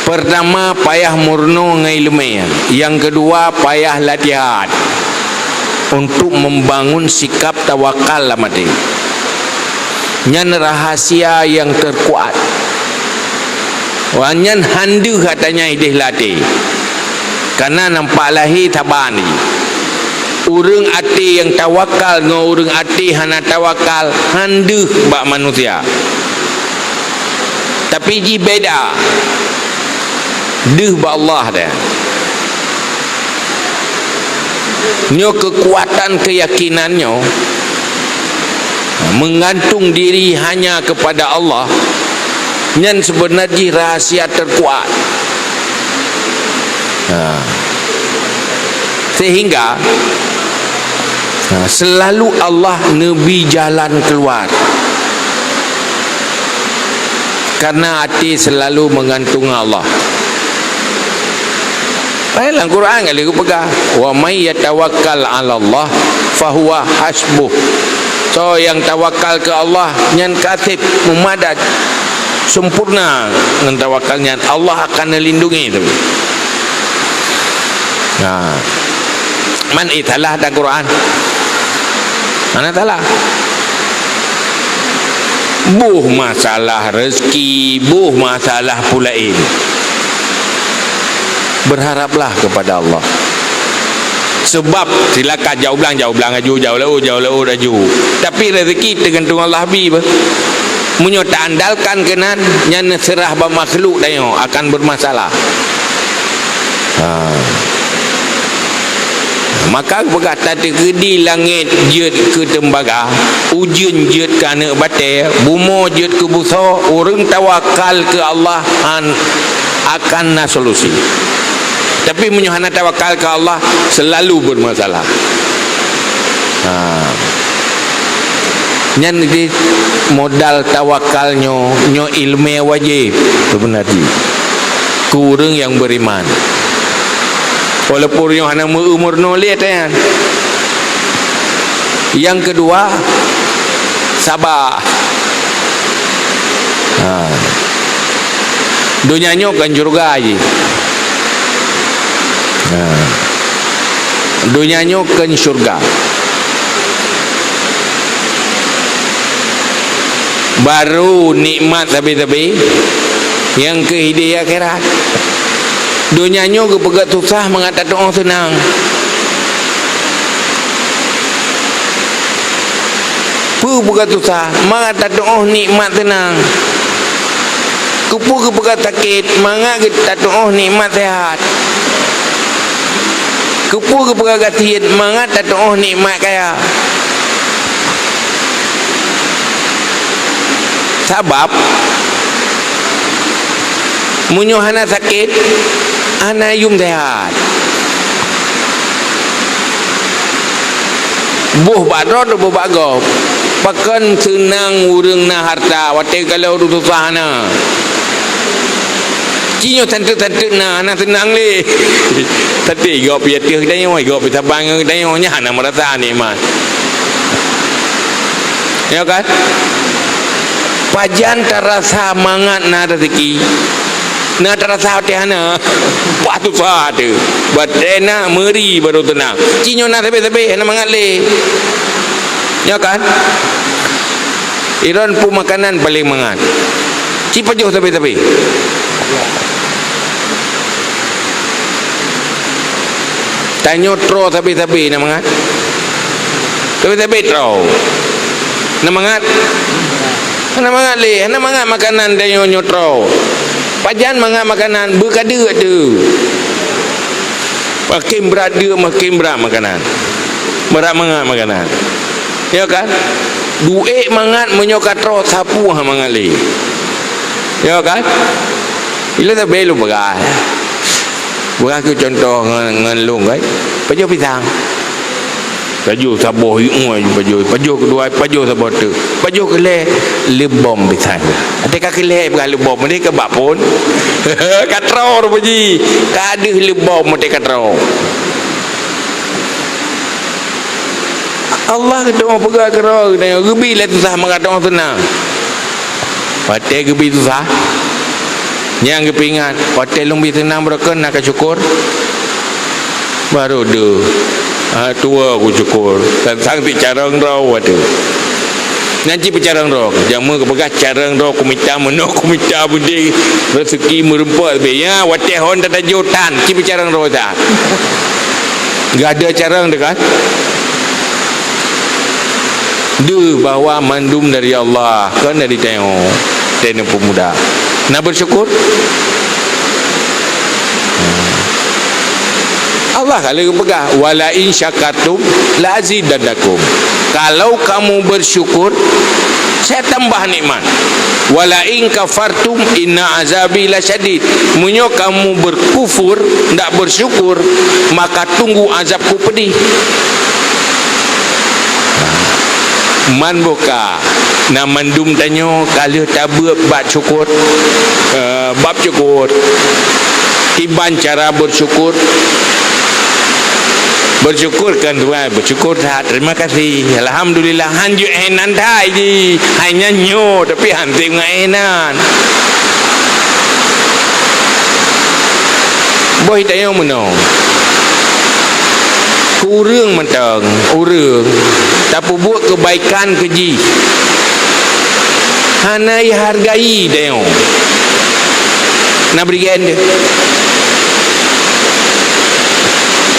Pertama, payah meurunoe ngon ileumèe. Nyang keudua, payah latihan untuk membangun sikap tawakal lam até. Nyan rahasia nyang terkuat. Wah, nyan han deuh ata nyan idéh lam até. Kareuna nampak lahé saban jih. Ureuëng até nyang tawakal ngon ureuëng até hana tawakal han deuh bak manusia. Tapi jih beda. Deuh bak Allah dah. Nyoe keukuatan keuyakinan nyoe meugantung diri hanya kepada Allah, nyan seubeuna jih rahasia terkuat. Ha. Sehingga, ha, selalu Allah neubi jalan keluar. Karena até selalu meugantung ngon Allah. Padahai lam Quran ka lheueh geupeugah, "Wa may yatawakkal 'alallah fahuwa hasbuh." Soe nyang tawakal keu Allah, nyan ka sép, meumadat, sempurna ngon tawakal nyan, Allah akan neulindungi tu. Nah, man, eh, salah dah Quran. Hana salah. Boh masalah rezeki, boh masalah pulaén. Berharaplah kepada Allah. Sebab, silakan jak u blang, jak u blang laju, jak u laôt, jak u laôt laju. Tapi rezeki teugantung Allah bi beuh. Meunyoe taandalkan keunan, nyan neuseurah bak makhluk tanyoe akan bermasalah. Ha. Maka geupeugah, tateukeudi langét jeuet keu teumbaga, ujeuen jeuet keu aneuëk batée, bumoe jeuet keu busoe, ureuëng tawakal keu Allah an-, akan na solusi. Tapi meunyoe hana tawakal keu Allah, selalu bermasalah. Ha. Nyan jih modal tawakal nyoe, nyoe ileumèe wajéb seubeuna jih keu ureuëng nyang beriman. Walaupun nyoe hana meu-, meurunoe lé ata nyan. Nyang keudua, saba. Ha. Donya nyoe kon syeuruga jih. Ha. Donya nyoe kon syeuruga. Barô nikmat sabe-sabe, nyang keu hidéh akhirat. Donya nyoe geupeugah susah mangat tatu'oh seunang. Peue geupeugah susah? Mangat tatu'oh nikmat seunang. Keupeue geupeugah sakét? Mangat geu-, tatu'oh nikmat seuhat. Keupeue geupeugah gasien? Mangat tatu'oh nikmat kaya. Sabab, meunyoe hana sakét, hana yuem seuhat. Boh bak droe, boh bak gob. Pakon seunang ureuëng na hareuta, watée ka lheueh ureuëng susah na. Ci nyoe santeuk-santeuk na, hana seunang lé. Tapi gob pih ateueh geutanyoe, gob pih saban ngon geutanyoe, nyan hana meurasa nikmat. Ya kan? Pajan tarasa mangat na rezeki, Na tarasa watèe hana, pah susah teuh. Watèe na meuri barô teunang. Ci nyoe na sabé-sabé, hana mangat lé. Nyo kan? Iron peue makanan paleng mangat. Ci pajoh sabé-sabé. Tanyoe troe sabé-sabé na mangat. Sabé-sabé troe. Na mangat? Hana mangat lé, hana mangat makanan tanyoe nyoe troe. Pajan mangat makanan, beukadeuk teuh. Makin brat deuk, makin brat makanan. Brat mangat makanan. Ya kan? Duek mangat meunyoe ka troe sapeue hana mangat lé. Ya kan? Ilôn sabé lôn peugah. Peugah keu contoh ngon, ngon lôn kan. Pajoh pisang. Pajoh saboh, ui, pajoh, pajoh keudua, pajoh saboh teuk. Pajoh keulhèe, leubom pisang. Watèe ka keulhèe peugah leubom, meunyoe ka bak phôn. Ka troe rupa jih. Ka deuh leubom watèe ka troe. Allah geutanyoe peugah keudroe geutanyoe, geubi lé susah meugadong seunang. Watèe geubi susah, nyang geupeuingat, watèe lôn bi seunang barokon na ka syukur. Barô deuh, ah, tuwoe ku syukur. Sang-sang sit carông droe watèe. Nyan cit peucarông droe. Jameun geupeugah carông droe kumita meunoe kumita beudé, reuseuki meureumpok leubeh. Ya, watèe hon tatajo tan, cit peucarông droe tan. Geuhadé carông teuh kan? Deuh bahwa mandum dari Allah, kon dari tanyoe, tanyoe peumuda. Na bersyukur? Allah ka lheueh geupeugah, "Wa la in syakartum la azidannakum." Kalau kamu bersyukur, saya tambah nikmat. "Wa la in kafartum inna azabi lasyadid." Meunyoe kamu berkufur, ndak bersyukur, maka tunggu azabku pedih. Man boh ka, na mandum tanyoe ka lheueh tabeuet bab syukur, eh, bab syukur. Kiban cara bersyukur. Bersyukur kan tuan, bersyukur that, terima kasih, alhamdulillah, han jeuet éh nan that jih, hanya nyoe, tapi han tem ngon éh nan. Boh tanyoe meunoe. Keu ureueng mantong, ureueng tapeubuet keubaikan keu jih, hana ihargai tanyoe. Na bri gen deh.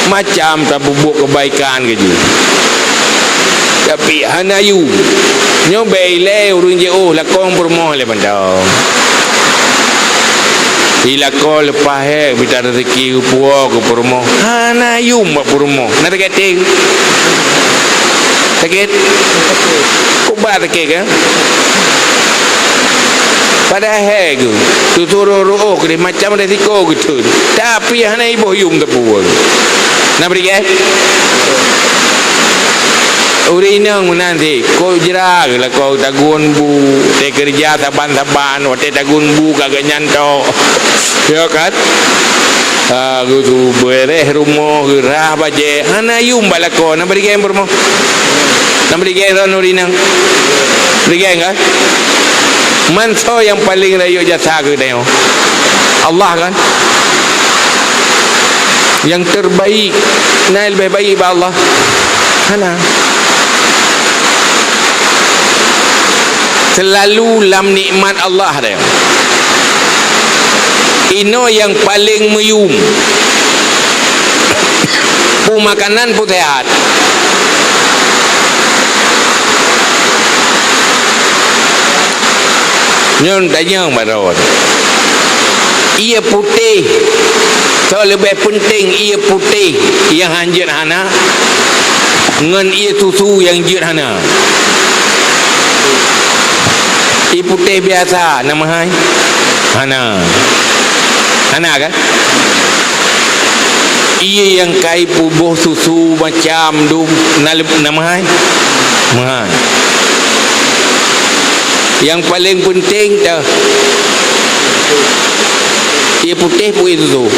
Macam tapeubuet keubaikan keu jih. Tapi hana yum. Nyoe bèk ilèe ureueng jiôh lakoe peurumoh lé mantong. Ilakoe leupah hék mita reuzeki geupuwoe keu peurumoh. Hana yum bak peurumoh. Na sakét até? Sakét? Kok ba sakét kan? Padahai geu, tutoe rôh-rôh keudeh macam resiko geuteun. Tapi hana iboh yum teupeue. Na bri gen? Ureueng inong meunan sit, kok jra geu lakoe tagun bu, teukeureuja saban-saban, watèe tagun bu ka geuh nyan tok. Ya kan? Ha, geusu beureh rumoh, geurah bajèe, hana yum bak lakoe, na bri gen peurumoh? Na bri gen droeneuh ureueng inong? Bri gen kan? Man soe nyang paleng rayeuk jasa keu tanyoe? Allah kan? Nyang terbaik, na leubeh baik bak Allah? Hana. Seulalu lam nikmat Allah deh. Inoe nyang paleng meuyum. Peue makanan peue seuhat. Nyoe tanyong baroe. Ié putéh. Soe leubeh peunteng ié putéh nyang han jeuet hana ngon ié susu nyang jeuet hana? Ié putéh biasa na meuhai? Hana. Hana kan? Ié nyang ka ipeuboh susu macam dum na leb-, na meuhai? Meuhai. Nyang paleng peunteng teuh, ié putéh peue ié susu?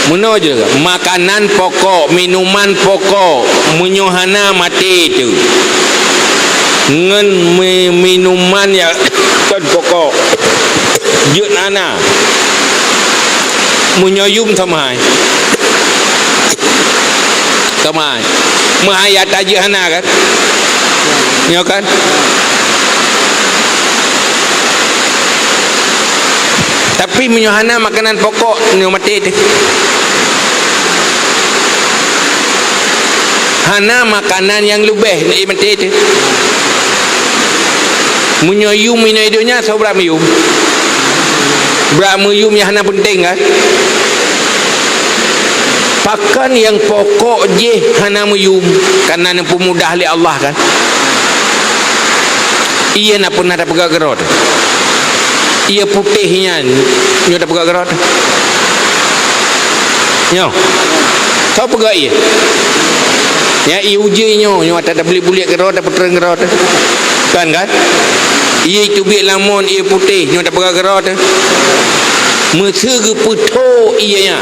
Meunoe jih, makanan pokok, minuman pokok, meunyoe hana maté teuh. Ngon mi-, minuman nyang Kon pokok. Jeuet hana. Meunyoe yum sama hai. Sama hai. Meuhai ata jeuet hana kan? Nyoe kan? Tapi meunyoe hana makanan pokok, nyoe maté teuh. Hana makanan nyang leubeh, eh, maté teuh. Meunyoe yum inoe donya, soe brat meuyum? Brat meuyum nyang hana peunteng kan? Pakon nyang pokok jih hana meuyum, kareuna neupeumudah lé Allah kan? Ié na peuna tapeugah keudroe teuh. Ié putéh nyan, nyoe tapeugah keudroe teuh. Nyoe. Soe peugah ié? Nyan ié ujeue nyoe, nyoe ata tabulék-bulék keudroe teuh, tapeutrön keudroe teuh. Kan, kan? Ié teubiet lamon, ié putéh, nyoe tapeugah keudroe teuh. Meuseu geupeutho ié nyan.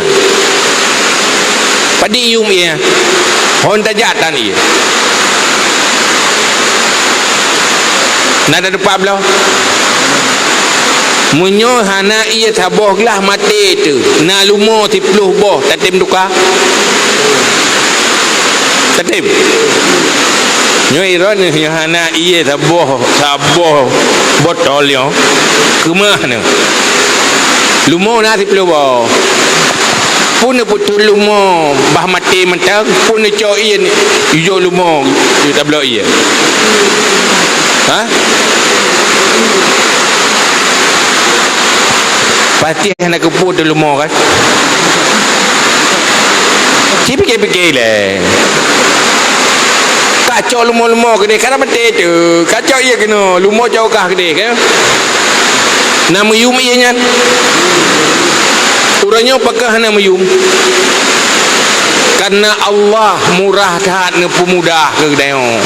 Padit yum ié nyan? Hon tajak tan ié. Na tatupat bloe? Meunyoe hana ié saboh glah maté teuh, na lumo siploh boh, tatem tuka? Tatem? Nyoe iron nyoe hana ié saboh, saboh botol nyoe. Keumah nyoe. Lumo na siploh boh. Pun neupeutrön lumo bah maté mantong, pun neucok ié ijok lumo, tabloe ié. Ha? Pasti hana keupeue teuh lumo kan? Ci pike-pike lé. Kacok lumo-lumo keudeh, ka na maté teuh. Kacok ié keunoe, lumo cok kah keudeh, kan? Na meuyum ié nyan? Uroe nyoe pakon hana meuyum? Kareuna Allah murah that neupeumudah keu geutanyoe.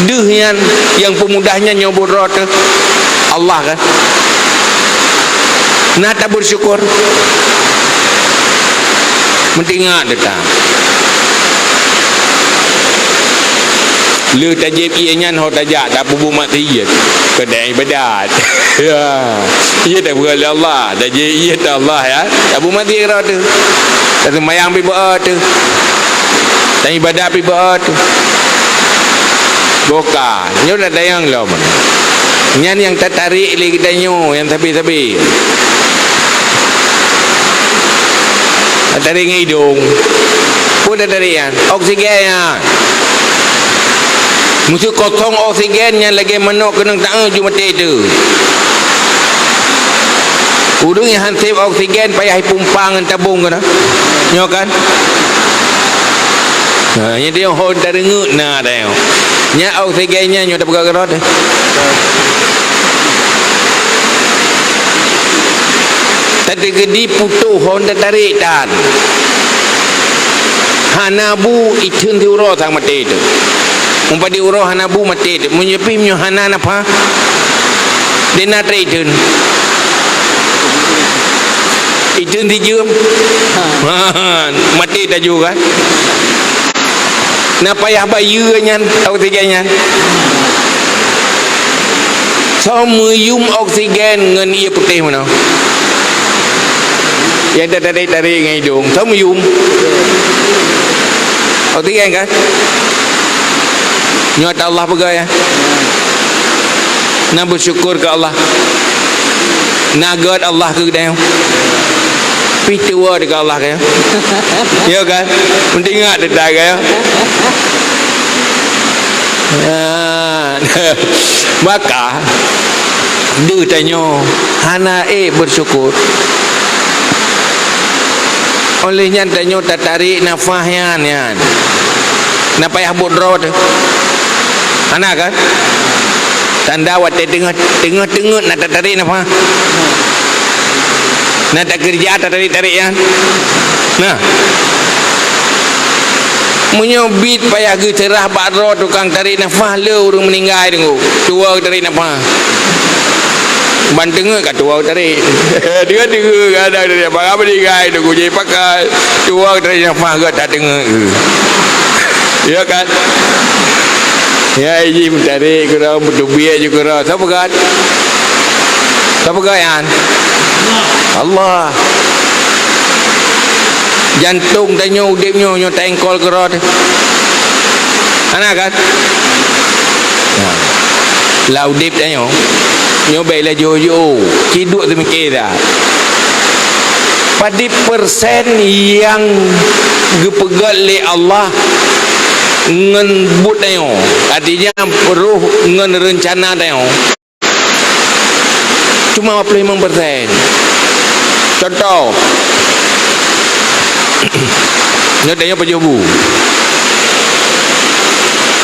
Deuh nyan, nyang peumudah nyan nyoe buet droe teuh Allah kan? Na tabeusyukur? Meutingat teuh that. Le tajieb ié nyan ho tajak tapeubuet maksiet. Keuneuk ibadat. Ya. Ié tapeugah lé Allah, tajieb ié teuh Allah ya. Tapeubuet maksiet keudroe teuh. Taseumayang pih beu teuh. Taibadat pih beu teuh. Boh ka. Nyoe na tanyong lom. Nyan nyang tatarék lé geutanyoe nyang sabe-sabe. Tatarék ngon idong. Peue tatarék nyan? Oksigen nyan. Meuseu kosong oksigen nyan lagée manok keunong taeu ju maté teuh. Ureuëng nyang han sép oksigen payah ipumpa ngon tabong keunoe. Nyoe kan? Ha, nyan teuh hon tareungeut na teuh. Nyan oksigen nyan nyoe tapeugah keudroe teuh. Tateukeudi putôh hon tatarék tan. Hana bu itheun siuroe sang maté teuh. Meupadub uroe hana bu maté teuh. Meunyoe pih meunyoe hana nafah, dena tré itheun. Itheun sijeuem. Ha, maté taju kan. Na payah bayeue nyan, oksigen nyan. Soe meuyum oksigen ngon ié putéh meunoe? Nyang tatarék-tarék ngon idong. Soe meuyum? Oksigen kan? Nyoe ata Allah peugah ya. Na beusyukur keu Allah. Na gét Allah keu geutanyoe. Pih tuwoe teuka Allah kaya. Ya kan? Meutingat teuta kaya. Ah. Maka deuh tanyoe hana ék beusyukur. Oleh nyan tanyoe tatarék nafah nyan, nyan. Na payah buet droe teuh. Hana kan? Tanda watée teungoh, teungoh-teungoh na tatarék nafah. Na takeureuja tatarék-tarék nyan. Nah. Meunyoe biet payah geuseurah bak droe tukang tarék nafah le ureuëng meuninggai teungku. Tuwoe tarék nafah. Ban teungeut ka tuwoe tarék. Deungoe-deungoe ka ada dari apa meuninggai teungku jadi pakai. Tuwoe tarék nafah geuh tak teungeut. Ya kan? Ya, iji meutarek keudroe, meuteubiet ju keudroe. Soe peugöt? Soe peugöt nyan? Allah. Jantong tanyoe udeb nyoe, nyoe taengkol keudroe teuh. Hana kan? Nah. Lam udeb tanyoe, nyoe bèk laju jiôh, ci duek teumike dah. Padub persen nyang geupeugöt lé Allah ngon buet tanyoe, artinya roh ngon reuncana tanyoe, cuma lima puluh lima persen. Contoh, nyoe tanyoe pajoh bu.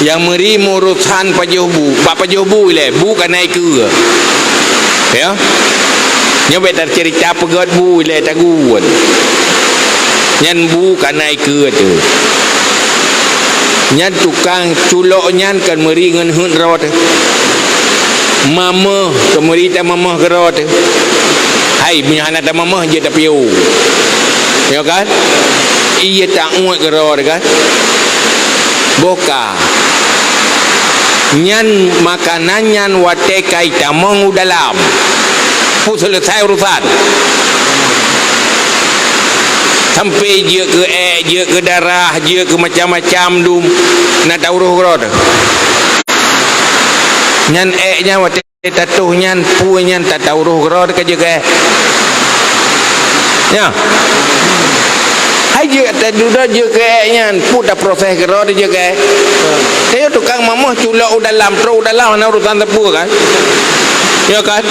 Nyang meuri meurusan pajoh bu, bak pajoh bu ilèe, bu ka na ikeue. Ya. Nyoe bèk taceurita peugöt bu ilèe tagun. Nyan bu ka na ikeue teuh. Nyan tukang culok nyan kan meuri ngon heuet droe teuh. Mamöh, kan meuri tamamöh keudroe teuh. Hai, meunyoe hana tamamöh, jeuet tapiôh. Ya kan? Iya taôt keudroe teuh kan? Boh ka. Nyan makanan nyan watèe ka itamong u dalam. Peue seuleusai urusan. Sampai jeuet keu èk, jeuet keu darah, jeuet keu macam-macam dum, na tauroh keudroe teuh. Nyan èk nyan watèe tatoh nyan, peue nyan ta-, tauroh keudroe teuh ka jeuet keu èk. Ya. Hai jeuet, ta-, dudoe jeuet keu èk nyan, peue taproses keudroe teuh jeuet keu èk. Tapi tukang mamöh culok u dalam, trok u dalam, hana urusan sapeue kan? Ya kan?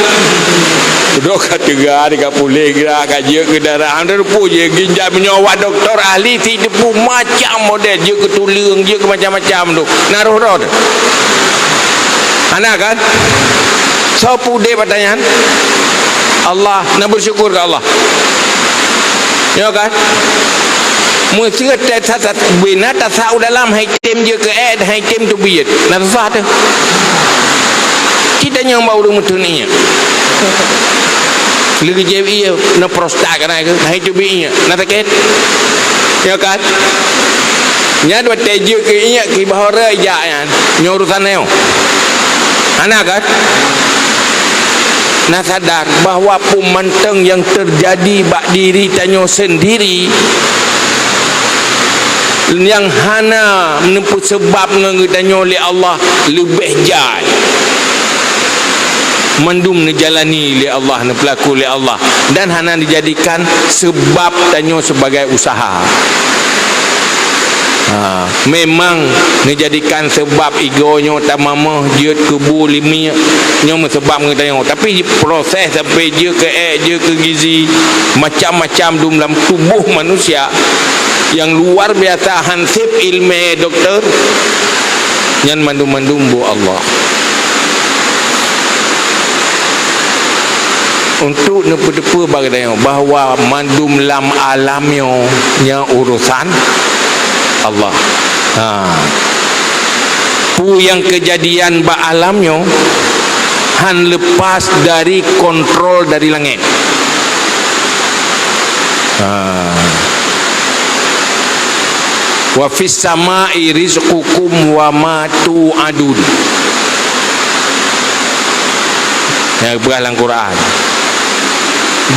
Dudoe ka teuga, ka puléh gra, ka jeuet keu darah. Hana teupeu jih, ginjal meunyoe awak dokto ahli, si teupeu macam model, jeuet keu tuleueng, jeuet keu macam-macam tu. Na roh-roh tu. Hana kan? Soe peudeh bak tanyan? Allah. Na bersyukur keu Allah. Ya kan? Meuseuet teuh that-that bina tasa u dalam, hai tem jeuet keu èk, hai tem teubiet. Na susah teuh. Kita nyang bak ureueng meuteun ingat. Leugeujép ié na prostat kana keuh, hai teubiet ingat. Na sakét. Ya kan? Nyan watèe jeuet keu ingat, kiban ho rhot ijak nyan. Nyoe urusan nyoe. Hana kan? Na sadar bahwa peue mantong nyang teujadi bak diri tanyoe sendiri nyang hana neupeuseubab ngon geutanyoe lé Allah leubeh jai. Mandum neujalani lé Allah, neupeulaku lé Allah, dan hana neujadikan seubab tanyoe sebagai usaha. Ha, memang neujadikan seubab igoe nyoe tamamöh jeuet keu bu limiek nyoe meuseubab ngon tanyoe. Tapi proses sampai jeuet keu èk, jeuet keu gizi, macam-macam dum lam tuboh manusia nyang luar biasa han sép ileumèe doktor, nyan mandum-mandum buet Allah. Untuk neupeuteupeu bak geutanyoe bahwa mandum lam alam nyoe nyan urusan Allah. Ha. Peue nyang keujadian bak alam nyoe han leupas dari kontrol dari langét. Ha. "Wa fis sama'i rizqukum wa ma tu'adun." Nyang geupeugah lam Quran,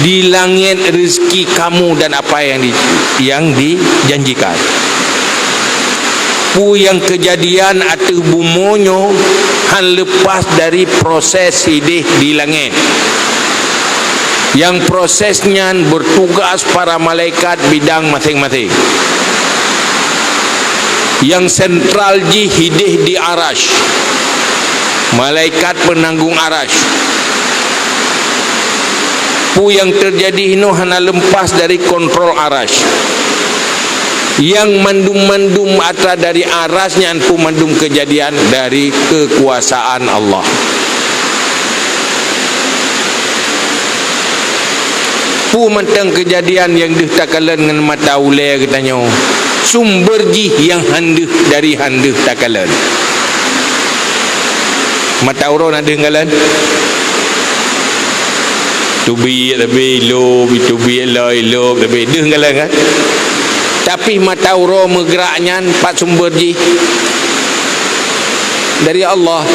"Di langét rezeki kamu dan apa yang di-, yang dijanjikan." Peue nyang keujadian ateueh bumoe nyoe han leupas dari proses idéh di langét. Nyang proses nyan beutugas para malaikat bidang maséng-maséng. Nyang sentral jih idéh di Arasy, malaikat peunanggong Arasy. Peue nyang teujadi hinoe hana leumpas dari kontrol Arasy. Nyang mandum-mandum atra dari Arasy nyan peue mandum keujadian dari keukuasaan Allah. Peue mantong keujadian nyang deuh takalon ngon mata ulèe geutanyoe, sumber jih nyang han deuh dari han deuh takalon. Mata uroe na deuh kalon? Teubiet leubeh ilop, teubiet lom ilop, leubeh deuh kalon kan? Tapi mata uroe meugrak nyan pat sumber jih? dari Allah.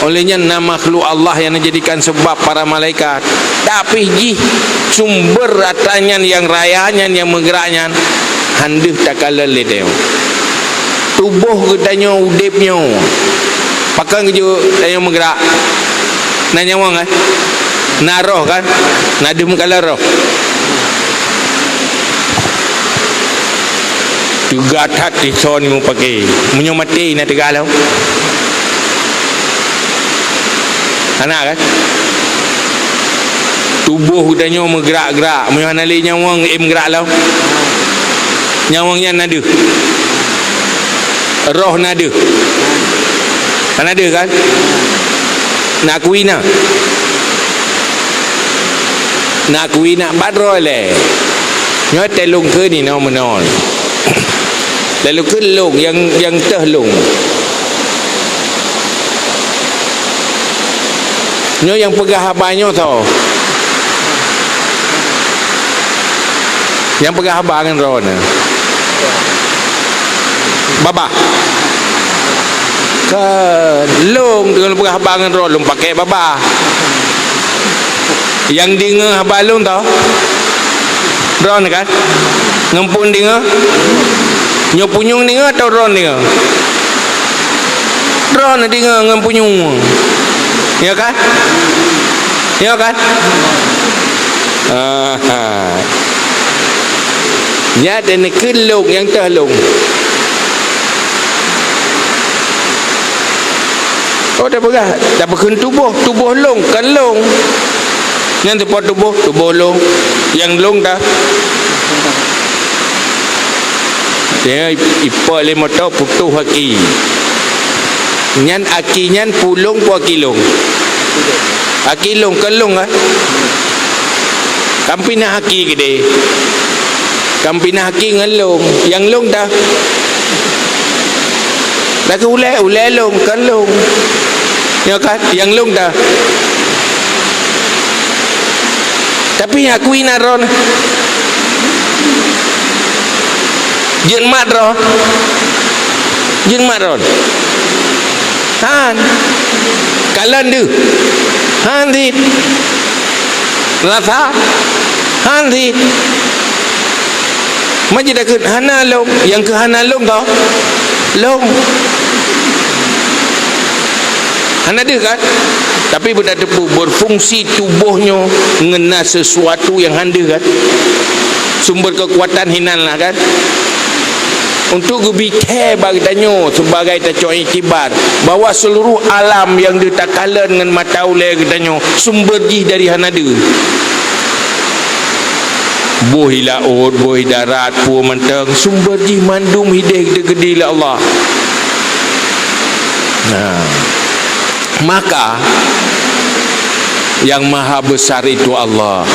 Oleh nyan na makhluk Allah nyang dijadikan sebab para malaikat. Tapi jih sumber atra nyan nyang raya nyan nyang meugerak nyan han deuh takalon lé tanyoe. Tuboh geutanyoe udeb nyoe. Pakon geujok tanyoe meugerak? Na nyawöng kan? Na roh kan? Na deuh meukalon roh. Teuga that tison meupaké. Meunyoe maté na teuga lom. Hana kan? Tuboh geutanyoe meugerak-gerak. Meunyoe hana lé nyawöng, ék meugerak lom. Nyawöng nyan na deuh. Roh na deuh. Hana deuh kan? Na kui na. Na kui na, bat droe lé. Nyoe teuh lôn kheun inoe meunoe. Lalu keu lôn nyang, nyang teuh lôn. Nyoe nyang peugah haba nyoe soe? Nyang peugah haba ngon droeneuh. Babah. Keu lôn, lôn peugah haba ngon droe, lôn paké babah. Nyang deungoe haba lôn tau. Droeneuh kan? Ngon phôn deungoe? Nyoe punyueng deungoe atawa droeneuh deungoe? Droeneuh deungoe ngon punyueng. Ya kan? Ya kan? Aha. Nyan teuh neukheun lôn nyang teuh lôn. Oh, tapeugah, tapeukeun tuboh, tuboh lôn, kon lôn. Nyan teuh po tuboh, tuboh lôn. Nyang lôn teuh. Ya, ipo lé moto putôh aki. Nyan aki nyan pu lôn pu aki lôn? Aki lôn, kon lôn kan? Kampinah aki keudeh. Kampinah aki ngon lôn. Nyang lôn teuh. Lagèe ulèe, ulèe lôn, kon lôn. Ya kan? Nyang lôn teuh. Tapi nyang kui na droeneuh. Jeuet mat droe. Jeuet mat droe. Han. Kalon deuh. Han cit. Rasa. Han cit. Meuji takheun hana lôn, nyang keu hana lôn ka lôn. Hana deuh kan? Tapi beuta teupeu berfungsi tuboh nyoe ngon na sesuatu nyang han deuh kan? Sumber kekuatan hinan lah kan? Untuk geubri thèe bak geutanyoe sebagai tacok iktibar bahwa seluruh alam nyang deuh takalon ngon mata ulèe geutanyoe sumber jih dari hana deuh. Boh i laôt, boh i darat, peue mantong, sumber jih mandum hideh teukeudi lé Allah. Nah, maka yang maha besar itu Allah.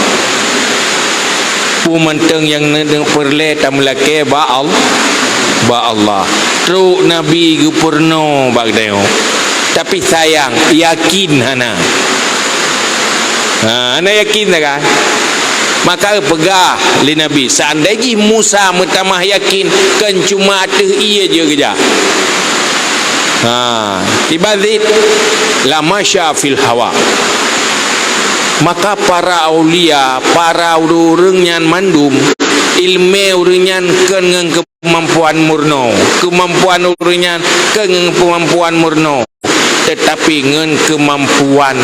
Peue mantong nyang neupeureulèe tameulakèe bak Al-, bak Allah. Trok Nabi geupeurunoe bak geutanyoe. Tapi sayang, yakin hana. Ha, hana yakin dah kan? Maka peugah lé Nabi, seandai jih Musa meutamah yakin, kon cuma ateueh ié jeuet geujak. Ha, tiban cit, la masya fil hawa. Maka para aulia, para ureueng-ureueng nyan mandum, ileumèe ureueng nyan kon ngon keumampuan meurunoe, keumampuan ureueng nyan kon ngon keumampuan meurunoe. Teutapi ngon keumampuan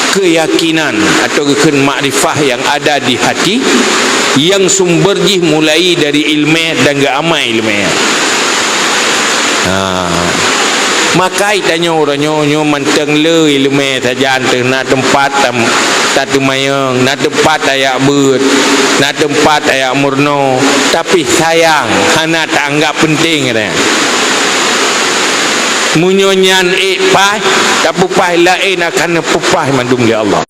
keuyakinan atau geukheun makrifah nyang ada di hati, nyang sumber jih mulai dari ileumèe dan geuamai ileumèe. Ha. Maka tanyoe uroe nyoe, nyoe mantong le ileumèe sajan teuh na teumpat tam-, tateumanyong, na teumpat tajak beuet, na teumpat tajak meurunoe, tapi sayang hana taanggap peunteng katanya. Meunyoe nyan ék paih, tapeupaih laén akan neupeupah mandum lé Allah.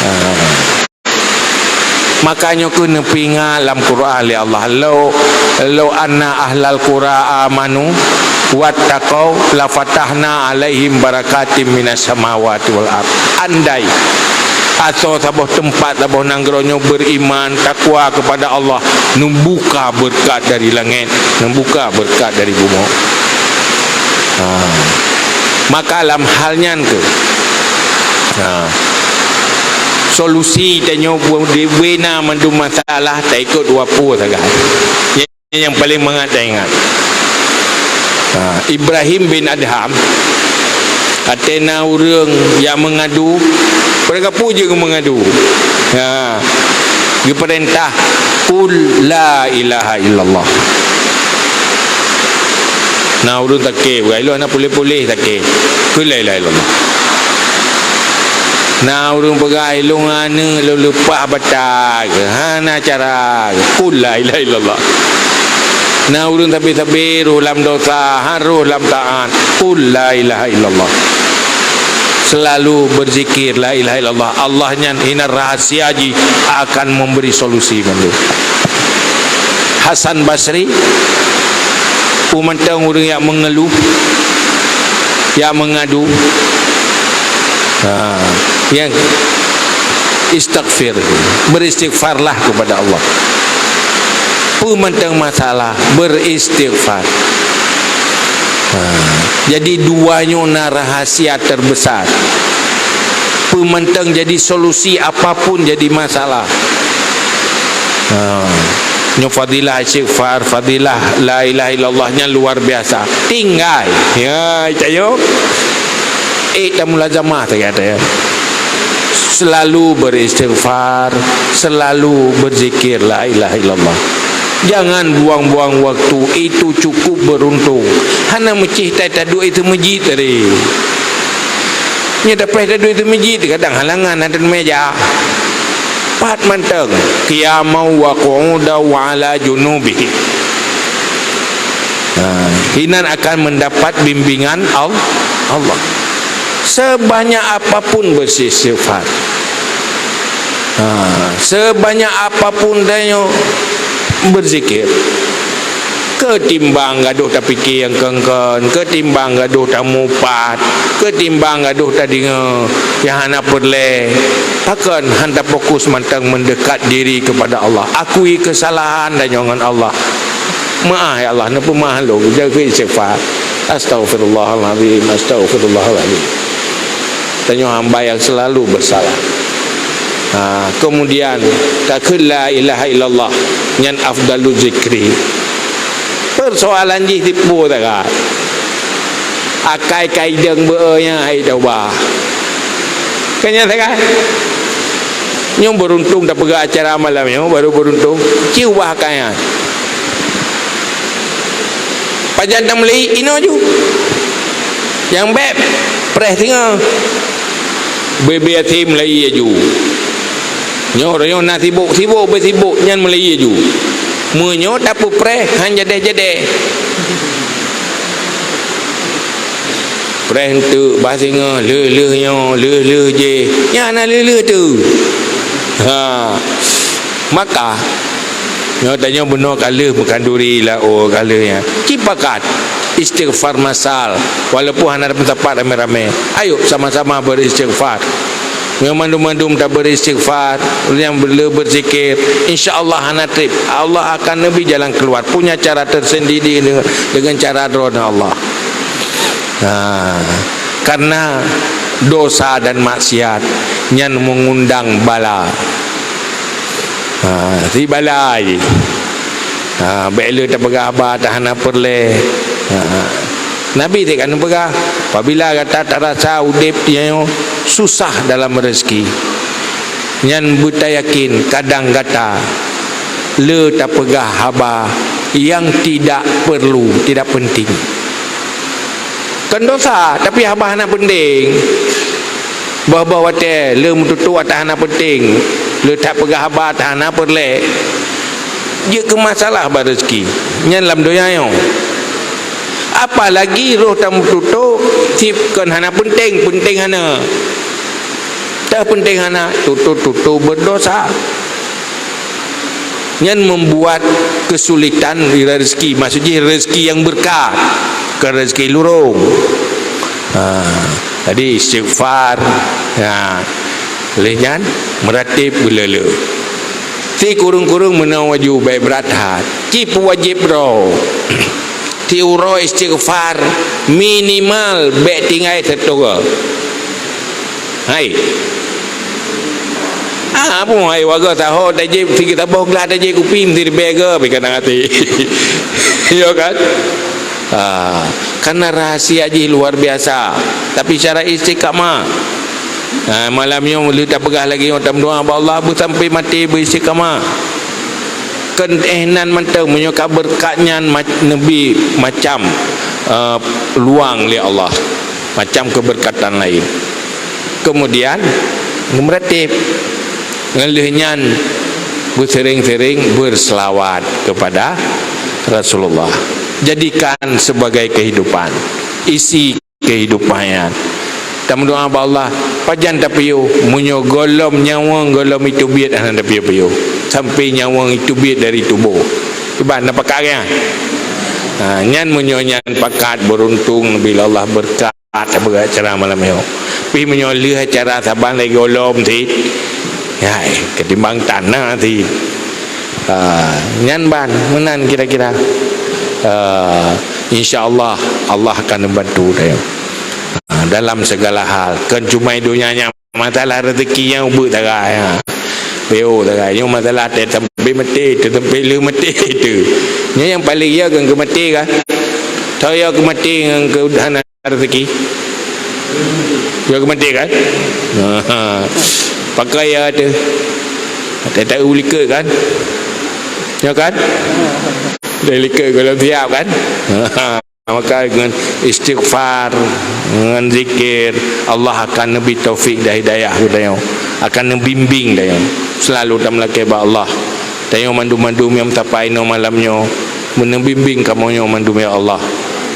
Ha. Maka nyoe keuh neupeuingat lam Quran lé Allah, "Lau, lau anna ahlal qura amanu wattaqau lafatahna alaihim barakatim minas samawati wal ard." Andai asoe saboh teumpat, saboh nanggroe nyoe beriman, takwa kepada Allah, neubuka beureukat dari langét, neubuka beureukat dari bumoe. Ha. Maka lam hal nyan keuh, ha, solusi tanyoe bu-, di bina mandum masalah taikot dua pue sagai. Nyang paleng mangat taingat. Ha, Ibrahim bin Adham, ateueh na ureuëng nyang meungadu, peureugapu jeuet meungadu. Ha, geupeurintah, "Qul la ilaha illallah." Na ureuëng takée, bukai lôn hana puléh-puléh takée. "Qul la ilaha illallah." Na ureuëng peugah, "Ilôn aneuëk lôn leupah batai, hana cara, qul la ilaha illallah." Na ureuëng sabe-sabe roh lam dosa, harôh lam taat, qul la ilaha illallah. Selalu berzikir la ilaha illallah. Allah nyan hinan rahasia jih akan memberi solusi mandum. Hasan Basri, peue mantong ureuëng nyang meungeuluh, nyang meungadu, ha, nyang istighfar, beristighfarlah kepada Allah. Peue mantong masalah, beristighfar. Ha, jadi dua nyoe na rahasia terbesar. Peue mantong jadi solusi apapun jadi masalah. Ha. Nyoe fadilah istighfar, fadilah la ilaha illallah nyan luar biasa. Tinggai. Ya, ita yo. Eh, tamulazamah sagai ata ya. Selalu beristighfar, selalu berzikir la ilaha illallah. Jangan buang-buang waktu, itu cukup beruntung. Hana meucih tai taduek itu meujid tadi. Nyoe tapreh taduek itu meujid, kadang halangan ada meja. Pat mantong, qiyamau wa qu'uda wa ala junubihi. Ha, hinan akan mendapat bimbingan Al-, Allah. Sebanyak apapun beristighfar. Ha, sebanyak apapun tanyoe berzikir. Ketimbang gadoh tapike nyang kon-kon, ketimbang gadoh tamupat, ketimbang gadoh tadeungoe nyang hana peureulée, pakon han tafokus mantong mendekat diri kepada Allah. Akui kesalahan tanyoe ngon Allah. Meu'ah ya Allah, neupeumeu'ah lôn, jaga istighfar. Astaghfirullahalazim, astaghfirullahalazim. Tanyoe hamba yang selalu bersalah. Ha, kemudian, takheun la ilaha illallah, nyan afdalu zikri. Persoalan jih tipu sagai. Akai kaideng beu nya hai tauba. Kan nyan sagai. Nyoe beruntung tapeugah acara malam nyoe, baru beruntung. Ci ubah akai nyan. Pajan tameulai inoe ju. Nyang beb preh singoh. Bebe até meulai aju. Nyoe roh nyoe na sibok-sibok, beusibok nyan meulai aju. Meunyoe tapeupreh han jadeh-jadeh. Preh enteuk bah singoh, lheueh-lheueh nyoe, lheueh-lheueh jéh. Nyan na lheueh-lheueh tu. Ha. Maka nyoe tanyoe bunoe ka lheueh meukanduri laôt ka lheueh nyan. Ci pakat istighfar masal, walaupun hana meusapat ramé-ramé. Ayo sama-sama beristighfar. Nyoe mandum-mandum taberistighfar, nyang le berzikir, insya Allah hana treb. Allah akan neubri jalan keluar. Punya cara tersendiri dengan, dengan cara droe Allah. Ha, karena dosa dan maksiat nyan mengundang bala. Ha, si bala jih. Ha, bék le tapeugah haba tahana peureulée. Ha, Nabi teuka neupeugah, "Apabila gata tarasa udeb nyoe susah dalam rezeki, nyan beutayakin kadang gata le tapeugah haba nyang tidak perlu, tidak penting." Kon dosa, tapi haba hana penting. Boh-boh watée le meututoe ata hana penting, le that peugah haba ata hana peureulée, jeuet keu masalah bak rezeki. Nyan lam donya nyoe. Apalagi roh tameututoe, seb kon hana penting, penting hana. Teuh penting hana, tutoe-tutoe berdosa. Nyan membuat kesulitan di rezeki. Maksud jih rezeki yang berkah, bukan rezeki lurung. Ha, jadi istighfar. Ha. Lheueh nyan, meuratéb beuleu-leu. Ti kureueng-kureueng meunoe waju bék brat that. Ci peuwajéb droe. Ti uroe istighfar minimal bék tinggai satu goe. Hai. Ah, apa hai waga taho tajéb tiga taboh gelah tajéb kupi mesti ribèe goe, bèk kana até. Ya kan? Ah, karena rahasia jih luar biasa. Tapi cara istiqamah. Ah, malam nyoe lheueh tapeugah lagèe nyoe, tameudoa bak Allah beusampai maté beuistiqamah. Kon eh nan mantong, meunyoe ka beureukat nyan ma-, neubi macam, eh, luang lé Allah, macam keberkatan lain. Kemudian, meuratéb. Ngon lheueh nyan, beuseuring-seuring berselawat kepada Rasulullah. Jadikan sebagai kehidupan. Isi kehidupan nyan. Tameudoa bak Allah, pajan tapiôh, meunyoe gohlom nyawöng gohlom jiteubiet hana tapiôh-piôh. Sampai nyawöng jiteubiet dari tuboh. Kiban na pakat nyan? Ha, nyan meunyoe nyan pakat beuruntung, neubi lé Allah beureukat. Tapeugah acara malam nyoe. Pih meunyoe lheueh acara saban lagèe gohlom cit, hai, ketimbang tan na cit. Ah, nyan ban, meunan kira-kira. Ah, insya Allah, Allah akan membantu tanyoe. Ah, dalam segala hal, kon cuma donya nyan, masalah rezeki nyang ubeut sagai, ha. Beu sagai, nyoe masalah teutampi maté, teutampi lheueh maté tu. Nyoe nyang paléng ya kon keu maté kan. Tho ya keu maté ngon keu hana rezeki. Ya keu maté kan? Ha. Pakai ya tu. Teutak u likot kan? Ya kan? Dari likot kalau siap kan? Ha. Maka ngon istighfar, ngon zikir, Allah akan neubi taufik dan hidayah keu tanyoe, akan neubimbing tanyoe. Selalu tameulakèe bak Allah. Tanyoe mandum-mandum nyang tapai inoe malam nyoe, meuneubimbing kamoe nyoe mandum, ya Allah.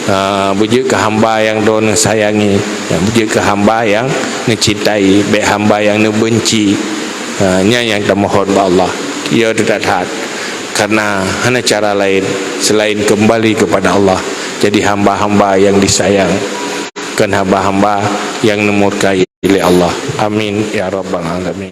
Ha, beujeuet keu hamba nyang droe neusayangi, ya, beujeuet keu hamba nyang neucintai, bèk hamba nyang neubenci. Ha, nyan nyang tamohon bak Allah. Ya, teutat that. Karena hana cara lain selain kembali kepada Allah. Jadi hamba-hamba yang disayang, bukan hamba-hamba yang dimurkai oleh Allah. Amin ya rabbal alamin.